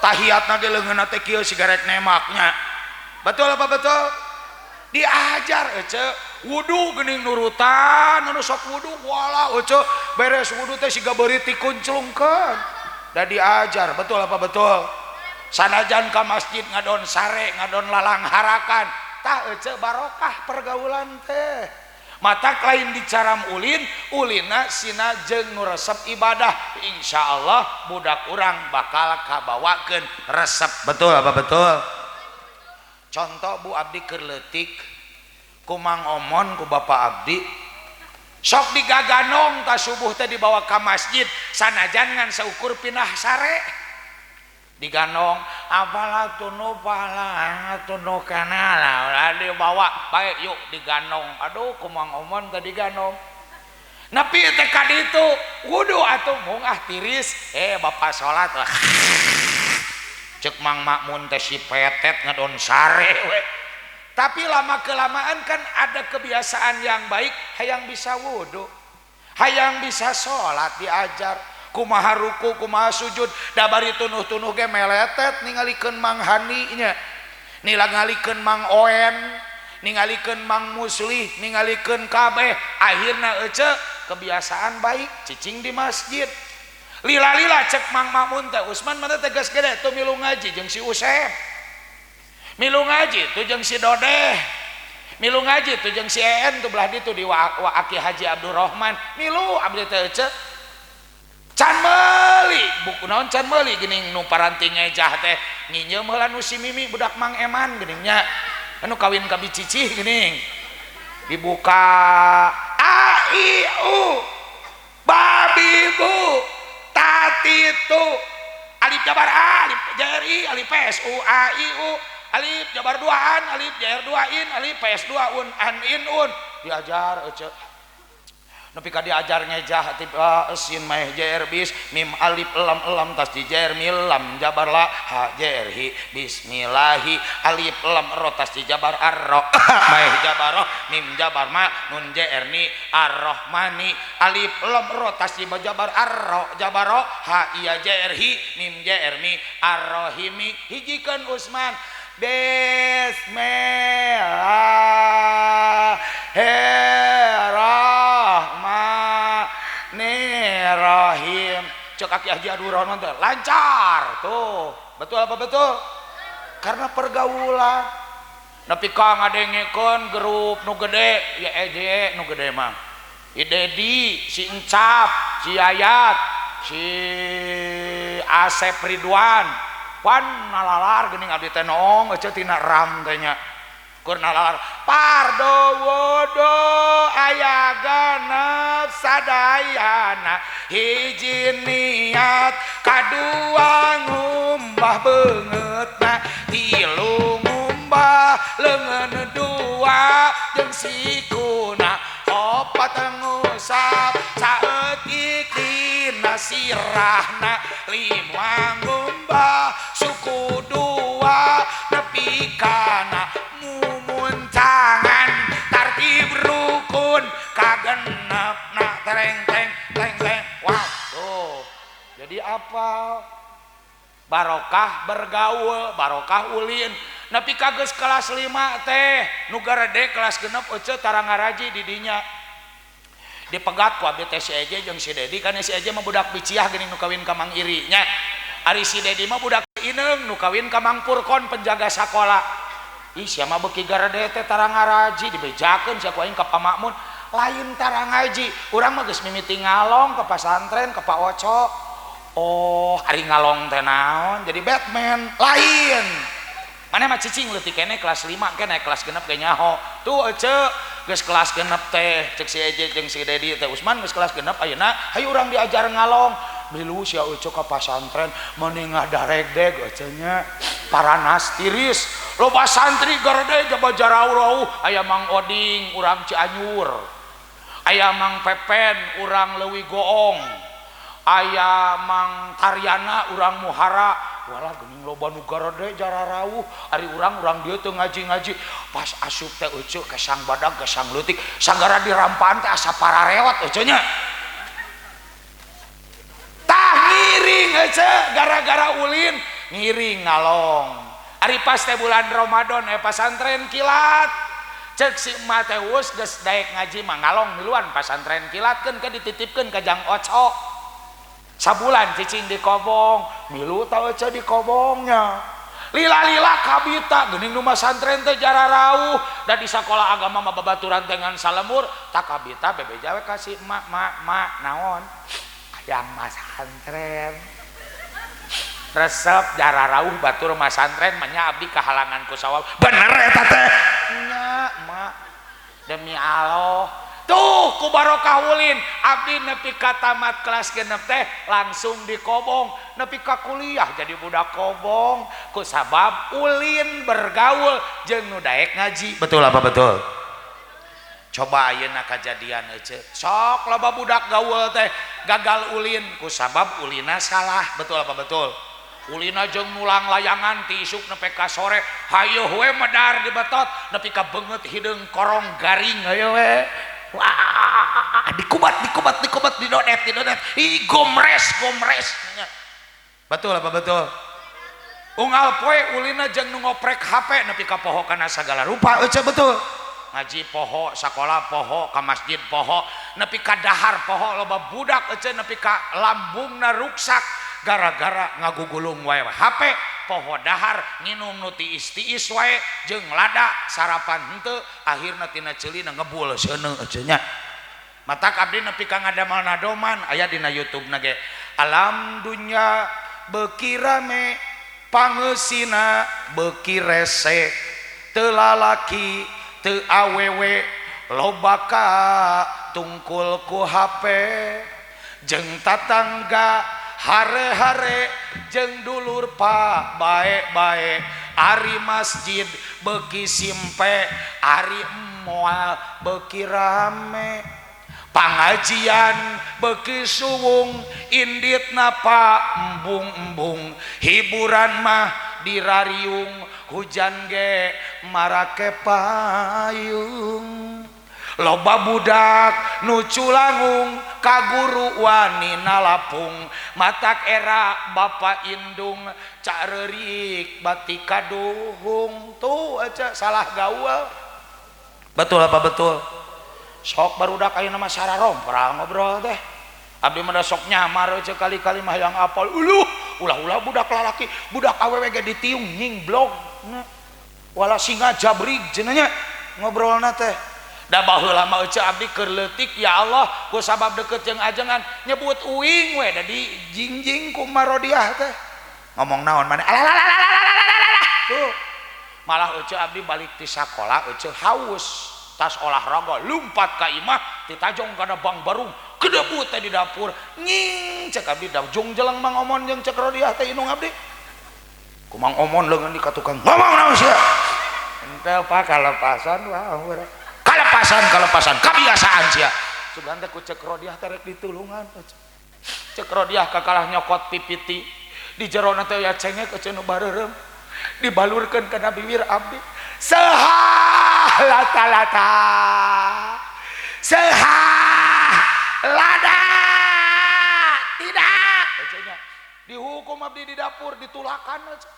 Tahiyatna ge leungeunna teh kieu sigarek nemaknya. Betul apa betul? Diajar ece wudu geuning nurutan anu sok wudu wala ece beres wudu teh siga beurit dikunclungkeun. Da diajar betul apa betul? Sanajan ka masjid ngadon sare ngadon lalang harakan tah ece barokah pergaulan teh. Matak lain dicaram ulin ulina sina jeung nu resep ibadah insyaallah budak urang bakal kabawakeun resep. Betul apa betul? Contoh Bu abdi keur leutik ku Mang Omon ku Bapak abdi sok digaganong ta subuh teh dibawa ka masjid sanajan ngan saukur pindah sare diganong apalah tunu pala tunu kanala dibawa baik yuk diganong aduh ku Mang Omon teh diganong nepi teh ka ditu wudu atuh mung ah tiris bapak salat cek Mang Makmun teh si petet ngadon sare we. Tapi lama kelamaan kan ada kebiasaan yang baik hayang bisa wudu hayang bisa salat diajar kumaha ruku kumaha sujud da bari tunuh-tunuh ge meletet ningalikeun Mang Hani nya ningalikeun Mang Oen ningalikeun Mang Muslih ningalikeun kabeh akhirna ece kebiasaan baik cicing di masjid lila-lila cek Mang Makmun teh Usman mah teh geus gede tuh milu ngaji jeung si Usep milu ngaji tuh jeung si Dodeh milu ngaji tuh jeung si En tuh belah ditu di wa Aki Haji Abdurrahman milu abdi teh ece can meuli buku naon can meuli geuning nu paranti ngejah teh nginjeum heula nu si Mimi budak Mang Eman geuning nya anu kawin ka bicicih geuning dibuka a i u babi bu tatitu alif jabar a alif jar i alif p s u a i u alif jabar 2 an alif jar 2 in alif p s 2 un an in un diajar ece nepi ka diajar ngejah tiba sin meh jer bis mim alif lam lam tas di jer mil lam jabar la ha jer hi bismillahi alif lam ro tas di jabar arro meh jabar roh mim jabar ma nun jer ni arrohmani alif lam ro tas di jabar arro jabar ro ha iya jer hi mim jer mi arrohimi hijikeun Usman Bismillahirrahmanirrahim. Cek Aki Haji Abdurrahman teh lancar tuh. Betul apa betul? Karena pergaulan. Nepi ka ngadengekeun grup nu gede, ya eje nu gede mah. I Dedi, si Encap, si Yayat, si Asep Ridwan. Pan nalalar geuning abdi teh noong ece tina ram teh nya. Keur nalalar pardowodo aya genep sadayana hiji niat kadua ngumbah beungeutna tilu ngumbah leungeun dua jeung sikuna opat ngusap saeutik dina sirahna lima ngumbah suku dua nepi kana mumuncangan tartib rukun kagenepna tereng teng teng teng. Wow tuh jadi apa barokah bergaul barokah ulin nepi ka geus kelas 5 teh nu garede kelas 6 ece tara ngaraji di dinya Dipegat ku abdi teh si Eje jeung si Dedi, kan si Eje mah budak biciah geuning nu kawin ka Mang Iri nya. Ari si Dedi mah budak Ineng nu kawin ka Mang Purkon penjaga sakola. Ih sia mah beuki garede teh tara ngaraji, dibejakeun sia ku aing ka Pak Makmun. Lain tara ngaji, urang mah geus mimiti ngalong ke pasantren ke Pak Oco. Oh, ari ngalong teh naon? Jadi Batman. Lain. Mana mah cicing leutik keneh kelas 5 ke naik kelas genep ge nyaho. Tuh ece geus kelas genep teh cek si Eje jeung si Dedi teh Usman geus kelas genep ayeuna hayu urang diajar ngalong. Milu sia ece ka pasantren meni ngadaregdeg ece nya paranas tiris. Loba santri garede jaba jarauh aya Mang Oding urang Cianjur. Aya Mang Pepen urang Leuwi Goong. Aya Mang Taryana urang Muhara. Walah geuning loba nu garede jararauh ari urang-urang dieu teu ngaji-ngaji pas asup teh ece kesang badag kesang leutik sagara dirampaan teh asa parareot ece nya tah ngiring ece gara-gara ulin ngiring ngalong ari pas teh bulan Ramadan pasantren kilat cek si emak teh geus geus daek ngaji mah ngalong miluan pasantren kilat keun ke dititipkeun ka Jang Oco sabulan cicing di kobong milu tau ece di kobongnya lila-lila kabita geuning nu masantren teh jararauh da di sakola agama mah babaturan teh ngan salemur tak kabita bebeja we ka si emak mak mak naon hayang masantren resep jararauh batur masantren mah nya abdi kahalangan ku sawab bener eta teh nya mak demi Allah. Tuh ku barokah ulin abdi nepi ka tamat kelas genep teh langsung dikobong nepi ka kuliah jadi budak kobong ku sabab ulin bergaul jeung nu daek ngaji. Betul apa betul? Coba ayeuna kajadian ece sok loba budak gaul teh gagal ulin ku sabab ulina salah. Betul apa betul? Ulina jeung nulang layangan ti isuk nepi ka sore hayoh we medar dibetot nepi ka beungeut hideung korong garing hayoh we. Wah, dikubat, dikubat, dikubat, didonet, didonet, ih gomres, gomres. Betul apa betul? Unggal poe ulina jeung nu ngoprek HP nepi ka poho kana sagala rupa, ece betul. Ngaji poho, sakola poho, ka masjid poho, nepi ka dahar poho, loba budak ece nepi ka lambungna ruksak gara-gara ngagugulung wae HP, poho dahar nginum nu tiis-tiis wae jeung lada sarapan henteu akhirna tina ceulina ngebul seuneu ece nya. Matak abdi nepi ka ngadamel nadoman aya dina YouTube na ge alam dunya beuki rame pangeusina beuki rese teu lalaki teu awewe loba ka tungkul ku HP jeung tatangga hare-hare jeung dulur pak bae-bae ari masjid beuki simpe ari moal beuki rame pangajian beuki suwung inditna pak embung-embung hiburan mah dirariung hujan ge marake payung loba budak nu culangung ka guru wani nalapung matak era bapa indung careurik bati kaduhung. Tuh aja salah gaul. Betul apa betul? Sok barudak ayeuna mah sararompra ngobrol teh abdi mah sok nyamar aja kali-kali mah hayang apal uluh ulah-ulah budak lalaki budak awewe ge ditiung nying blog wala singa jabrig cenah nya ngobrolna teh. Da baheula mah ece abdi keur leutik ya Allah ku sabab deket jeung ajengan nyebut uing we da di jingjing ku marodiah teh ngomong naon maneh alalalalalalalala tuh malah ece abdi balik ti sakola ece haus tas olahraga lumpat ka imah ditajong kana bang barung kedebut teh di dapur nying cek abdi da jung jeleng Mang Omon jeung cek rodiah teh indung abdi ku Mang Omon leungeun di ka tukang ngomong naon sia Henteu Pak kalepasan wah kalepasan kalepasan kebiasaan sia sugan teh ku cek rodiah teh rek ditulungan cek rodiah kakalah nyokot pipiti di jerona teh aya cengek ece nu bareureum dibalurkeun kana bibir abdi sehah lata-lata sehah lada tidak ece nya dihukum abdi di dapur ditulakan ece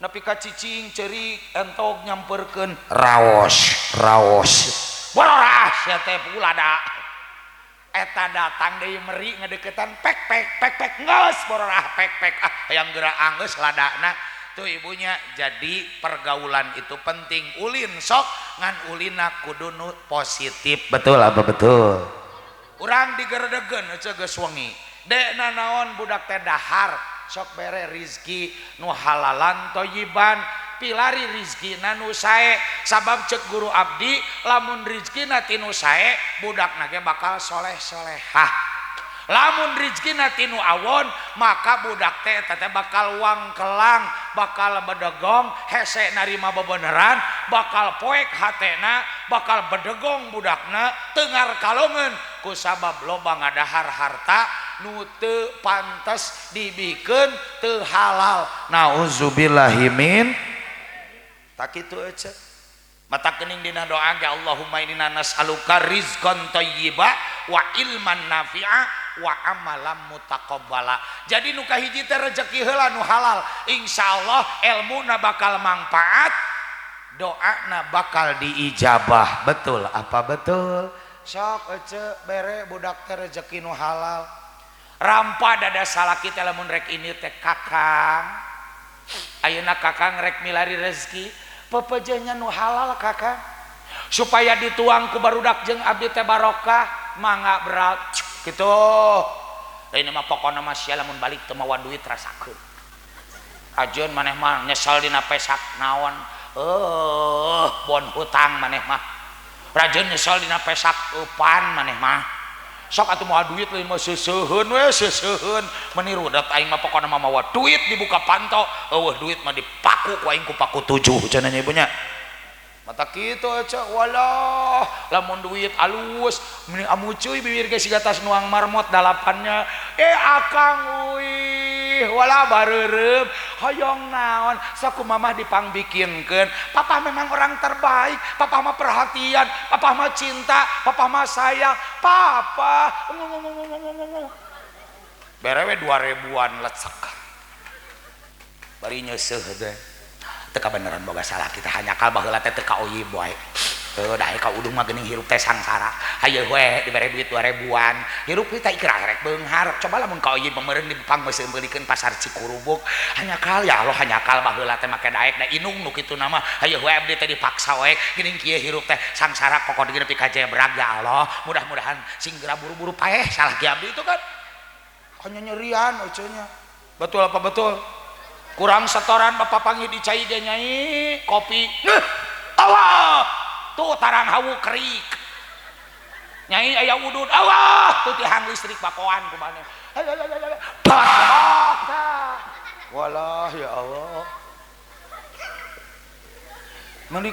nepi ka cicing ceurik entog nyamperkeun raos raos bororas sia teh pulada. Eta datang deui meri ngedeketan pek pek pek pek geus bororah pek pek ah hayang geura anggeus ladana tuh ibunya. Jadi pergaulan itu penting, ulin sok ngan ulina kudu nu positif. Betul apa betul? Urang digeredegeun euceu geus wengi dek nanaon budak teh dahar sok bere rizki nu halalan toyiban, pilari rizkina nu sae. Sabab cek guru abdi lamun rizkina tinu sae budakna ge bakal soleh solehah, lamun rizkina tinu awon maka budak teh eta teh bakal wangkelang, bakal bedegong, hese narima bebeneran, bakal poek hatena, bakal bedegong budakna tengar kalongen kusabab loba ngadahar harta nu teu pantes dibikeun, teu halal. Nauzubillahi min tak kitu ece. Mata kening dina doa ge Allahumma inna nas'aluka rizqan thayyiba wa ilman nafi'a wa amalan mutaqabbala. Jadi nu kahiji teh rezeki heula nu halal, insyaallah elmuna bakal manfaat, doana bakal diijabah. Betul apa betul? Sok ece bere budak teh rezeki nu halal. Rampa dada salaki teh lamun rek ini teh kakang, ayeuna kakang rek milari rezeki pepejehnya nu halal kakang, supaya dituang ku barudak jeung abdi teh barokah, mangga berat gitu. Ini mah pokona mah sia lamun balik teu mawa duit rasakeun. Ajeun maneh mah nyesel dina pesak naon, bon hutang maneh mah. Rajeun nyesel dina pesak eupan maneh mah. Sok atuh mawa duit leuwih mah seuseuheun we seuseuheun meni rudet aing mah pokona mah mawa duit dibuka panto, eueuh duit mah dipaku ku aing ku paku 7 cenah nya ibunya. Mata kitu ece walah lamun duit alus meni amucuy bibir ge siga tas nuang marmot dalapannya akang uih walah bareureum hoyong naon sok ku mamah dipangbikinkeun. Papa memang orang terbaik, papa mah perhatian, papa mah cinta, papa mah sayang, papa bere we 2000-an lecek bari nyeuseuh teh. Teu kabeneran boga salah kita hanya kal baheula teh teu kaoyib wae. Heuh da ka udung mah geuning hirup teh sangsara. Hayu we dibere duit 2000-an. Hirup teh ikra rek beunghar. Coba lamun kaoyib meureun dipangmeuseumeulikeun pasar Cikurubuk. Hanya kal ya Allah hanya kal baheula teh make daek da inung nu kitu na mah. Hayu we abdi teh dipaksa wae geuning kieu hirup teh sangsara kokod geus nepi ka jebrag ya Allah. Mudah-mudahan sing geura buru-buru paeh salah ki abdi itu kan. Hanya nyerian eceunya. Betul apa betul? Kurang setoran bapak panggil dicai dia nyai kopi. Awah tuh tarang hawu kerik. Nyai aya udud awah tuh tihang listrik bakoan kumane. Walah ya Allah. Menik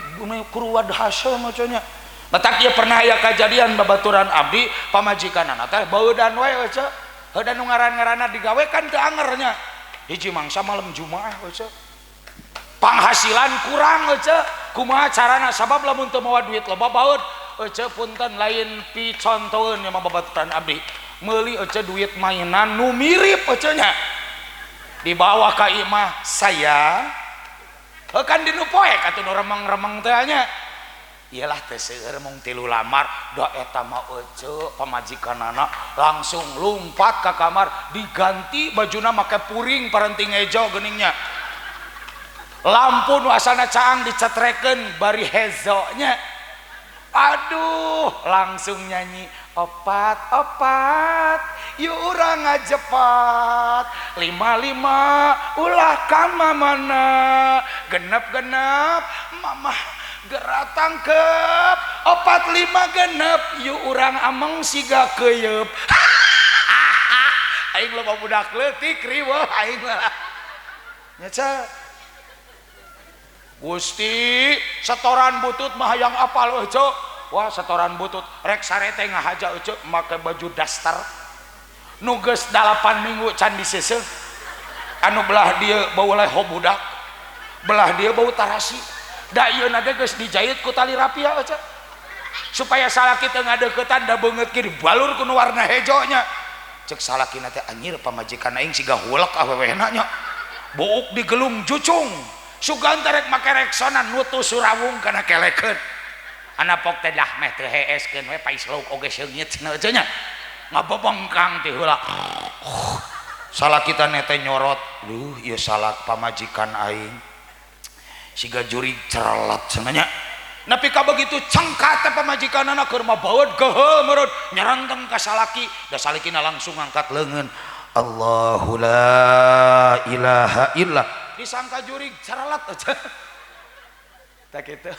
kuruwad hasil macanya. Batak ieu pernah aya kajadian babaturan abdi pamajikanana teh beudan we ece. Heudan nu ngaran-ngaranna digawe kan teu angernya. Hiji mangsa malam Jumaah ece. Panghasilan kurang ece. Kumaha carana sabab lamun teu mawa duit loba baeud ece punten lain picontoeun nya mah babaturan abdi. Meuli ece duit mainan nu mirip ece nya. Dibawa ka imah saya. Heuh kan dinu poek atuh nu remeng-remeng teh nya. Iyalah teh seueur mung 3 lamar da eta mah ece pamajikanana langsung lumpat ka kamar diganti bajuna make puring parenting ejo geuningnya. Lampu nu asalna caang dicetrekeun bari hezo nya. Aduh langsung nyanyi opat opat yuk urang ngajepat 5 5 ulah ka mamana genep genep mamah gerak tangkep 4 5 genep yuk urang ameng siga keyeup. Aing loba budak leutik riweuh aing mah nya ca Gusti setoran butut mah hayang apal euceu. Wah setoran butut rek sarete ngahaja euceu make baju daster nu geus 8 minggu can diseuseuh anu belah dieu bau leho budak belah dieu bau tarasi da ieu na ge geus dijahit ku tali rapia euceu supaya salaki teu ngadeuketan da beungeut ki dibalur ku nu warna hejo nya. Cek salakina teh anjir pamajikan aing siga hulek awewehna nya buuk digelung jucung sugan teh rek make reksona nutu surawung kana kelekeun. Anapok teh lah meh teu heeskeun we pais lauk oge seungit cenah euceu nya. Ngabebengkang ti heula. Salah kita nete nyorot. Duh, ieu salah pamajikan aing. Siga jurig cerelat cenah nya. Nepi ka begitu cengkat teh pamajikanana keur mabaeud geheul meureun nyerenteng ka salaki, da salakina langsung ngangkat leungeun. Allahu la ilaha illa. Disangka jurig cerelat aja. Tak kitu.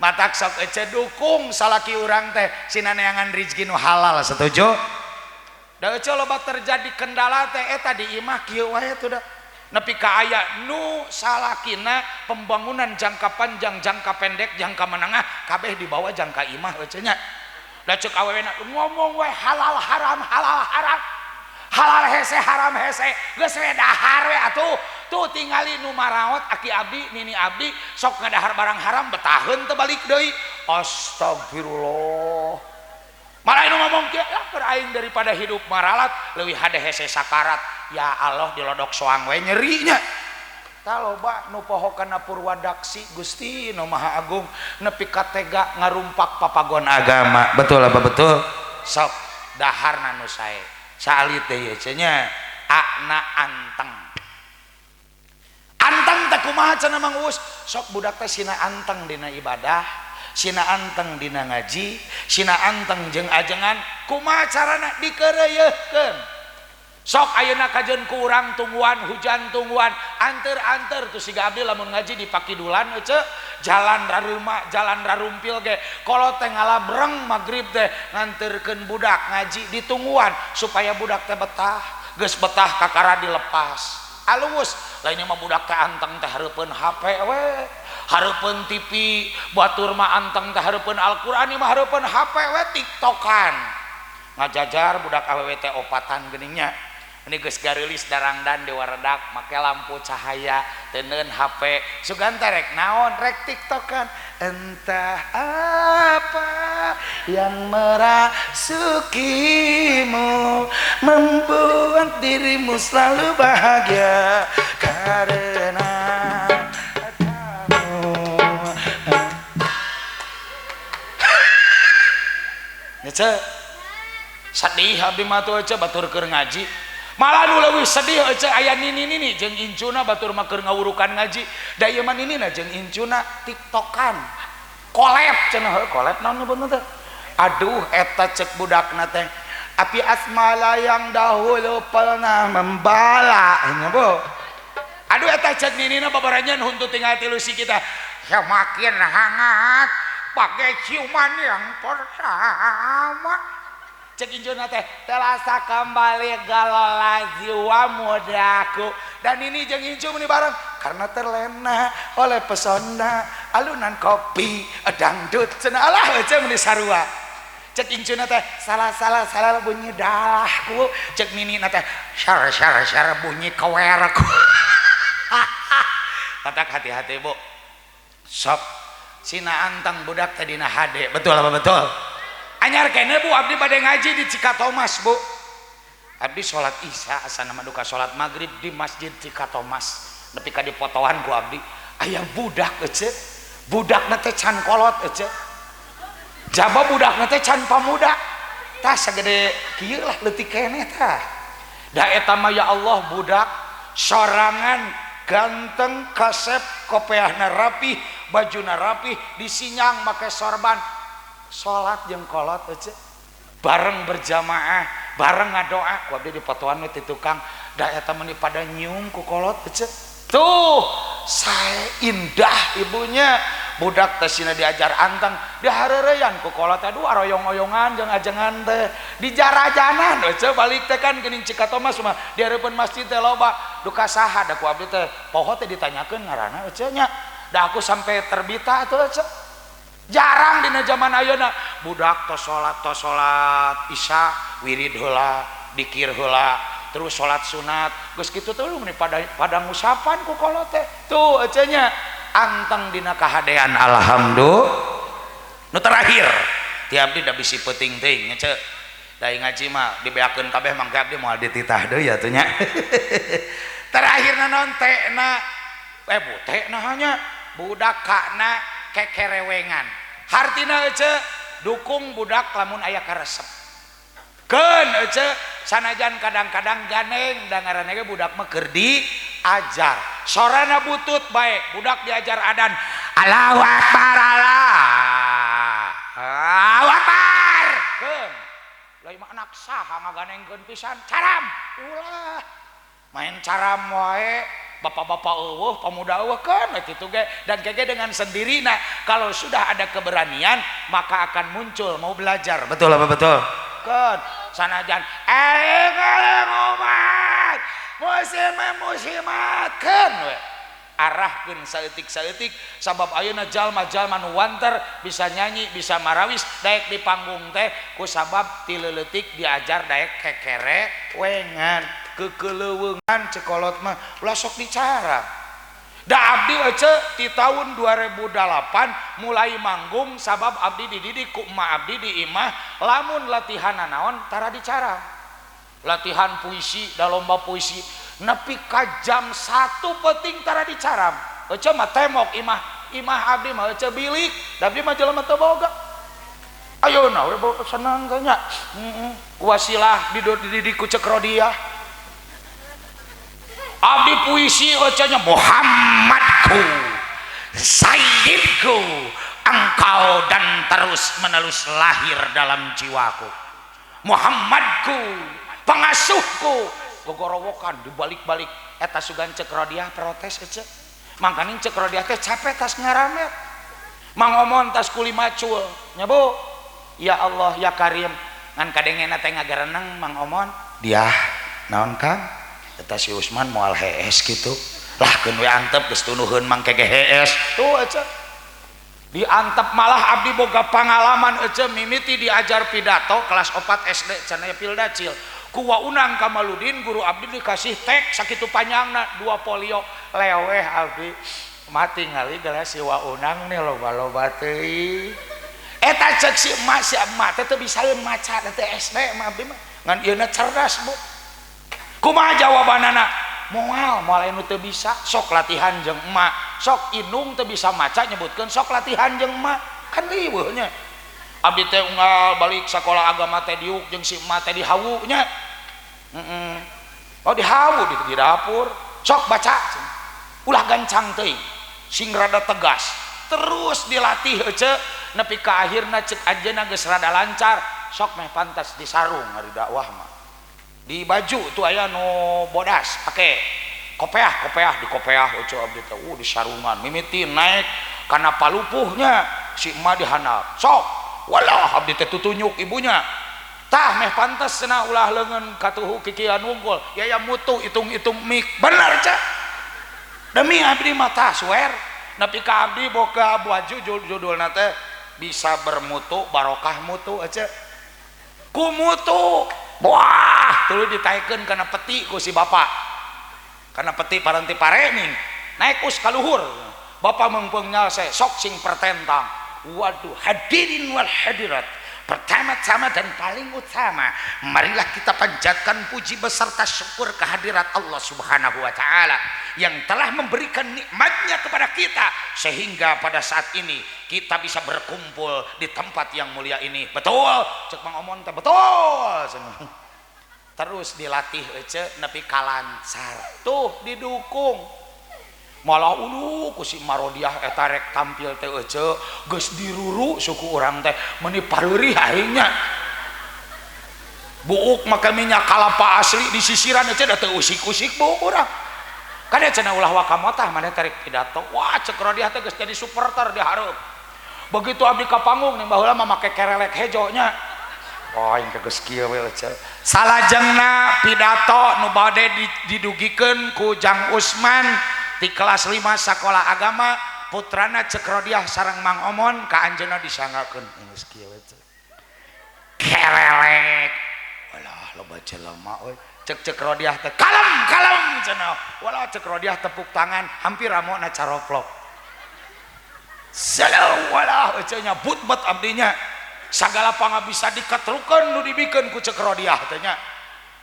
Matak sok ece dukung salaki urang teh sina neangan rizki nu halal, setuju? Da ece loba terjadi kendala teh eta di imah kieu wae tuh da. Nepi ka aya nu salakina pembangunan jangka panjang, jangka pendek, jangka menengah kabeh dibawa jangka imah ece nya. Da ceuk awewena ngomong we halal haram halal haram. Halal hese haram hese geus we dahar we atuh. Tuh tingali nu maraot aki abdi nini abdi sok ngadahar barang haram betaheun teu balik deui. Astagfirullah. Malah nu ngomong kieu lah keur aing daripada hidup maralat leuwih hade hese sakarat. Ya Allah dilodok soang we nyerinya. Tah loba nu poho kana purwadaksi Gusti nu Maha Agung nepi ka tega ngarumpak papagon agama. Betul apa betul? Sok daharna nu sae. Saalit teh ieu cenah akna anteng. Anteng teh kumaha cenah Mang Uus? Sok budak teh sina anteng dina ibadah, sina anteng dina ngaji, sina anteng jeung ajengan. Kumaha carana dikeureuyeukkeun? Sok ayeuna kajeun ku urang tungguan hujan tungguan anter-anter tuh siga abdi lamun ngaji di Pakidulan ece jalan raruma jalan rarumpil ge kolot teh ngalabreng magrib teh nganterkeun budak ngaji di tungguan supaya budak teh betah geus betah kakara dilepas alus lainnya mah budak teh anteng teh hareupeun HP we hareupeun TV batur mah anteng teh hareupeun Al-Qur'an ieu mah hareupeun HP we tiktokan ngajajar budak awewe teh opatan geuning nya. Ini geus gareulis darangdan di waredak make lampu cahaya teuneun HP sugan teh rek naon rek tiktokan entah apa yang merasukimu membuat dirimu selalu bahagia karena kamu. Ece sedih abdi mah tuh ece batur keur ngaji. Malah nu leuwih sedih ece aya nini-nini jeung incuna batur mah keur ngawurukan ngaji. Da ieu mah ninina jeung incuna tiktokan. Kolep cenah heuh kolep naon nyebutna teh. Aduh eta cek budakna teh. Api asmala yang dahulu pernah membala nya bu. Aduh eta cek ninina babaranyeun huntu tinggal tilu si kita. Semakin hangat pakai ciuman yang pertama. Cek incuna teh terasa kembali galola jiwa mudaku dan ini jeung incu meni bareng karena terlena oleh pesona alunan kopi dangdut cenah alah ece meni sarua. Cek incuna teh salah salah salah bunyi dalahku cek nini na teh syar syar syar bunyi kewerku. Tatak hati-hati bu sok sina antang budak teh dina hade betul apa betul? Anyar kene bu abdi bade ngaji di Cikatomas bu. Abdi salat isya asana mah duka salat maghrib di masjid Cikatomas nepi ka dipotoan ku abdi aya budak ece budakna teh can kolot ece jaba budakna teh can pamuda tah sagede kieu lah leutik keneh tah da eta mah ya Allah budak sorangan ganteng kasep kopeahna rapih bajuna rapih disinyang make sorban salat jeung kolot ece bareng berjamaah bareng ngadoa ku abdi dipotoan we ti tukang da eta meni pada nyium ku kolot ece tuh sae indah ibunya budak teh sina diajar anteng dihareureyan ku kolot teh aduh aroyong-oyongan jeung ajengan teh dijarajanan ece balik teh kan geuning Cikatomas mah di hareupeun masjid teh loba duka saha da ku abdi teh poho teh ditanyakeun ngaranna ece nya da aku sampai terbita atuh ece. Jarang dina zaman ayeuna budak tos salat isya wirid heula dikir heula terus salat sunat geus kitu teh meni pada ngusapan ku kolot teh tuh ece nya anteng dina kahadean alhamdulillah. Nu terakhir ti abdi da bisi peuting teuing ece da ngaji mah dibeakeun kabeh mangke abdi moal dititah deui atuh nya. Terakhirna naon teh-na bu teh-na hanya budak kana kekerewengan. Hartina ece dukung budak lamun aya karesep. Keun ece sanajan kadang-kadang ganeng da ngaranna ge budak mah keur diajar. Sorana butut bae, budak diajar adan. Allahu akbar Allahu akbar. Keun. Lain mah anak saha ngaganengkeun pisan caram. Ulah. Main caram wae. Bapak-bapak eueuh, pemuda eueuh kan kitu ge dan kege dengan sendirinya kalau sudah ada keberanian maka akan muncul mau belajar. Betul apa betul? Kan sanajan umat musim musimat kan we arahkeun saeutik-saeutik sabab ayeuna jalma-jalma nu wanter bisa nyanyi bisa marawis daek di panggung teh ku sabab ti leuletik diajar daek kekere wengan kekeleuweungan cekolot mah ulah sok dicara. Da abdi ece di tahun 2008 mulai manggung sabab abdi dididik ku emak abdi di imah lamun latihan naon tara dicara. Latihan puisi da lomba puisi nepi ka jam 1 peuting tara dicaram. Ece mah temok imah imah abdi mah ece bilik da abdi mah jelema teu boga. Ayeuna we senang teh nya. Heeh. Wasilah dididik ku Cek Rodiah. Abdi puisi ecanya Muhammadku Sayyidku engkau dan terus menerus lahir dalam jiwaku. Muhammadku pengasuhku gogorowokan dibalik-balik eta sugan Cek Rodiah protes ece. Mangkaning Cek Rodiah teh capek tas ngaramet. Mang Omon tas kuli macul nya Bu. Ya Allah ya Karim ngan kadengena teh ngagareneng Mang Omon dia naon Kang? Eta si Usman moal hees gitu lah keun we antep geus tunuheun mang kege hees tuh ece diantep malah abdi boga pangalaman ece mimiti diajar pidato kelas 4 SD cenah pildacil ku Wa Unang Kamaludin guru abdi dikasih teks sakitu panjangna 2 folio leweh abdi mati ngali geus si Wa Unang nih loba-loba teuing eta cek si emak teh teu bisaeun maca teh SD mah abdi mah ngan ieuna cerdas Bu. Kumaha jawabanana? Moal, moal anu teu bisa, sok latihan jeung emak. Sok inung teu bisa maca nyebutkeun sok latihan jeung emak. Kan liweuh nya. Abdi teh unggal balik sakola agama teh diuk jeung si emak teh dihawu nya. Heeh. Oh dihawu di dapur. Sok baca. Ulah gancang teuing. Sing rada tegas. Terus dilatih ece nepi ka akhirna cek anjeunna geus rada lancar. Sok meh pantas disarung ari dakwah mah. Di baju tuh aya nu bodas pake kopeah kopeah di kopeah ece abdi teh di sarungan mimiti naik kana palupuhnya si emak dihandap sok walah abdi teh tutunyuk ibunya tah meh pantes cenah ulah leungeun katuhu kikian wungkul ya ya mutu hitung-hitung mik bener cek demi abdi mah tah swear nepi ka abdi boga baju judulna teh bisa bermutu barokah mutu ece ku mutu wah tuluy ditaekeun kana peti ku si bapak kana peti paranti parening naik us kaluhur bapak meungpeung nyalse sok sing pertentang waduh hadirin wal hadirat pertama-tama dan paling utama marilah kita panjatkan puji beserta syukur kehadirat Allah Subhanahu wa taala yang telah memberikan nikmatnya kepada kita sehingga pada saat ini kita bisa berkumpul di tempat yang mulia ini. Betul cek Mang Omon teh betul. Terus dilatih ece nepi kalancar tuh didukung malah ulu ku si Marodiah eta rek tampil teh ece geus diruru suku urang teh meuni pareurih aing nya buuk make minyak kalapa asli di sisiran ece da teu usik-usik buuk urang kan cenah ulah wakamotah maneh tarik pidato wah cek Rodiah teh geus jadi supporter di hareup begitu abdi ka panggung nih baheula mah make kerelek hejo nya oh aing geus kieu we ece salajengna pidato nu bade didugikeun ku Jang Usman di kelas 5 sekolah agama putrana Cek Rodiah sareng Mang Omon ka anjeunna disangakeun geus kieu we kerelek walah loba jelema euy cek Cek Rodiah teh kalem kalem cenah walah Cek Rodiah tepuk tangan hampir ramona caroplok salam walah ece nya but-but abdinya sagala pangabisa dikatrukeun nu dibikeun ku Cek Rodiah teh nya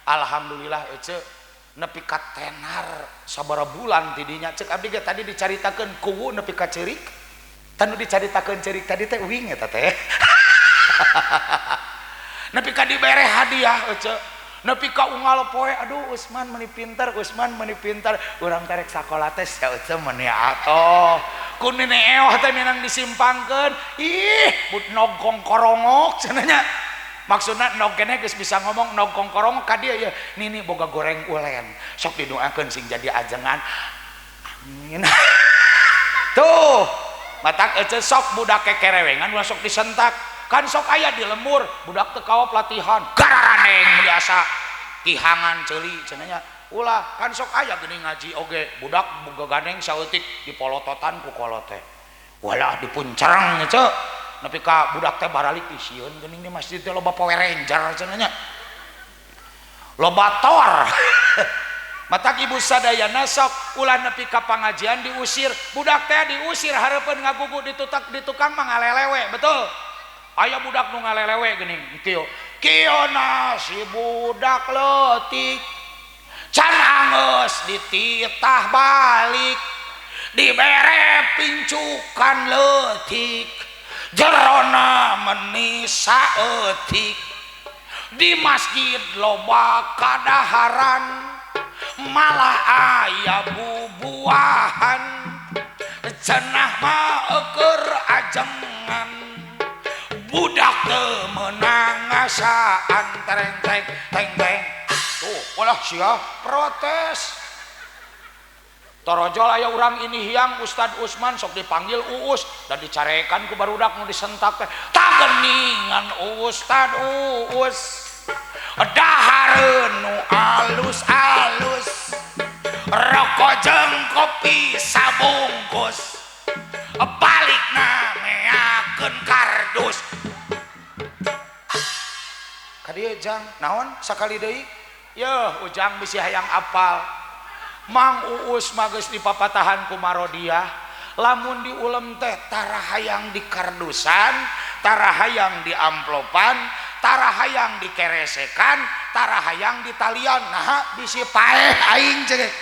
alhamdulillah ece nepi ka tenar sabara bulan tidinya cek abdi ge tadi dicaritakeun kuwu nepi ka ceurik tanu dicaritakeun ceurik tadi teh uing eta teh. Nepi ka dibere hadiah ece. Nepi ka unggal poe aduh Usman meuni pinter, Usman meuni pinter. Urang teh rek sakola teh sia ece meuni atoh. Ku nene eoh teh menang disimpangkeun. Ih, but nogong korongok cenah nya. Maksudna nog keneh geus bisa ngomong nogong korongok ka dieu ye. Nini boga goreng ulen. Sok didoakeun sing jadi ajengan. Amin. Tuh, matak ece sok budak kekerewengan ulah sok disentak. Kan sok aya di lembur, budak teu kaop latihan, gararaneng biasa kihangan ceuli cenah nya. Ulah kan sok aya geuning ngaji oge, budak boga gandeng saeutik dipolototan ku kolot teh. Walah dipuncereng ece. Nepi ka budak teh baralik sieun geuning di masjid teh loba Power Ranger cenah nya. Loba Thor. Matak ibu sadayana sok ulah nepi ka pangajian diusir, budak teh diusir hareupeun ngagugu ditutak di tukang mah ngalelewe, betul? Aya budak nu ngalelewe geuning kieu. Kieu si budak leutik can anggeus dititah balik dibere pincukan leutik jerona meni saeutik di masjid loba kadaharan malah aya bubuahan cenah mah keur ajengan budak teu meunang ngasaan tereng teng teng teng. Tuh ulah sia protes torojol aya urang ini hiang Ustad Usman sok dipanggil Uus dan dicarekan ku barudak nu disentak teh tageningan Ustad Uus dahareun nu alus-alus rokok jeung kopi sabungkus balikna meakeun kardus ka dieu jang naon sakali deui yeuh ujang bisi hayang apal Mang Uus mah geus dipapatahan ku Marodiah lamun diulem teh tara hayang di kardusan tara hayang di amplopan tara hayang dikeresekan tara hayang di talian nah bisi paeh aing cek.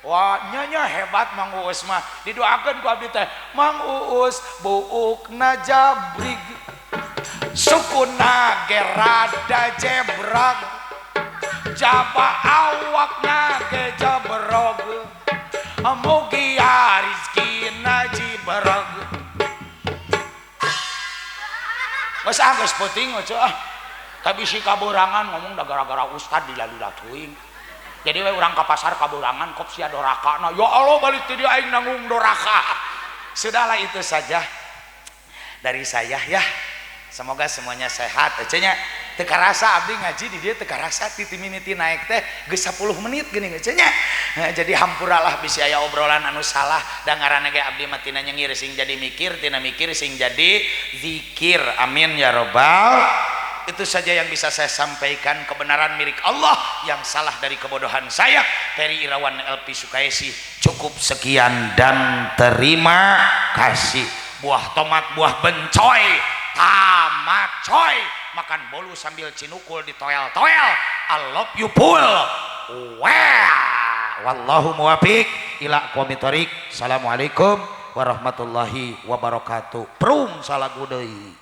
Wah nya hebat Mang Uus mah didoakeun ku abdi teh Mang Uus buukna jabrig sukuna ge rada jebrag jaba awakna ge jabrog mugi rizkina jibrag. Geus ah geus penting aja ah tapi si kaborangan ngomong da gara-gara ustad dilalila teuing. Jadi we urang ka pasar kaborangan kop sia doraka na ya Allah balik ti dieu aing nanggung doraka. Sudahlah itu saja dari saya ya. Semoga semuanya sehat ece nya. Teu karasa abdi ngaji di dieu teu karasa ti miniti naik teh geus 10 menit geuning ece nya. Jadi hampuralah bisi aya obrolan anu salah da ngaranna ge abdi mah tina nyengir sing jadi mikir tina mikir sing jadi zikir. Amin ya robbal. Itu saja yang bisa saya sampaikan, kebenaran milik Allah, yang salah dari kebodohan saya Ferry Irawan LP Sukaisi. Cukup sekian dan terima kasih. Buah tomat buah bencoy tamat coy, makan bolu sambil cinukul di toel-toel. I love you full. Well, wallahu muwafiq ila aqwamit thoriq. Assalamualaikum warahmatullahi wabarakatuh. Prung salagu deui.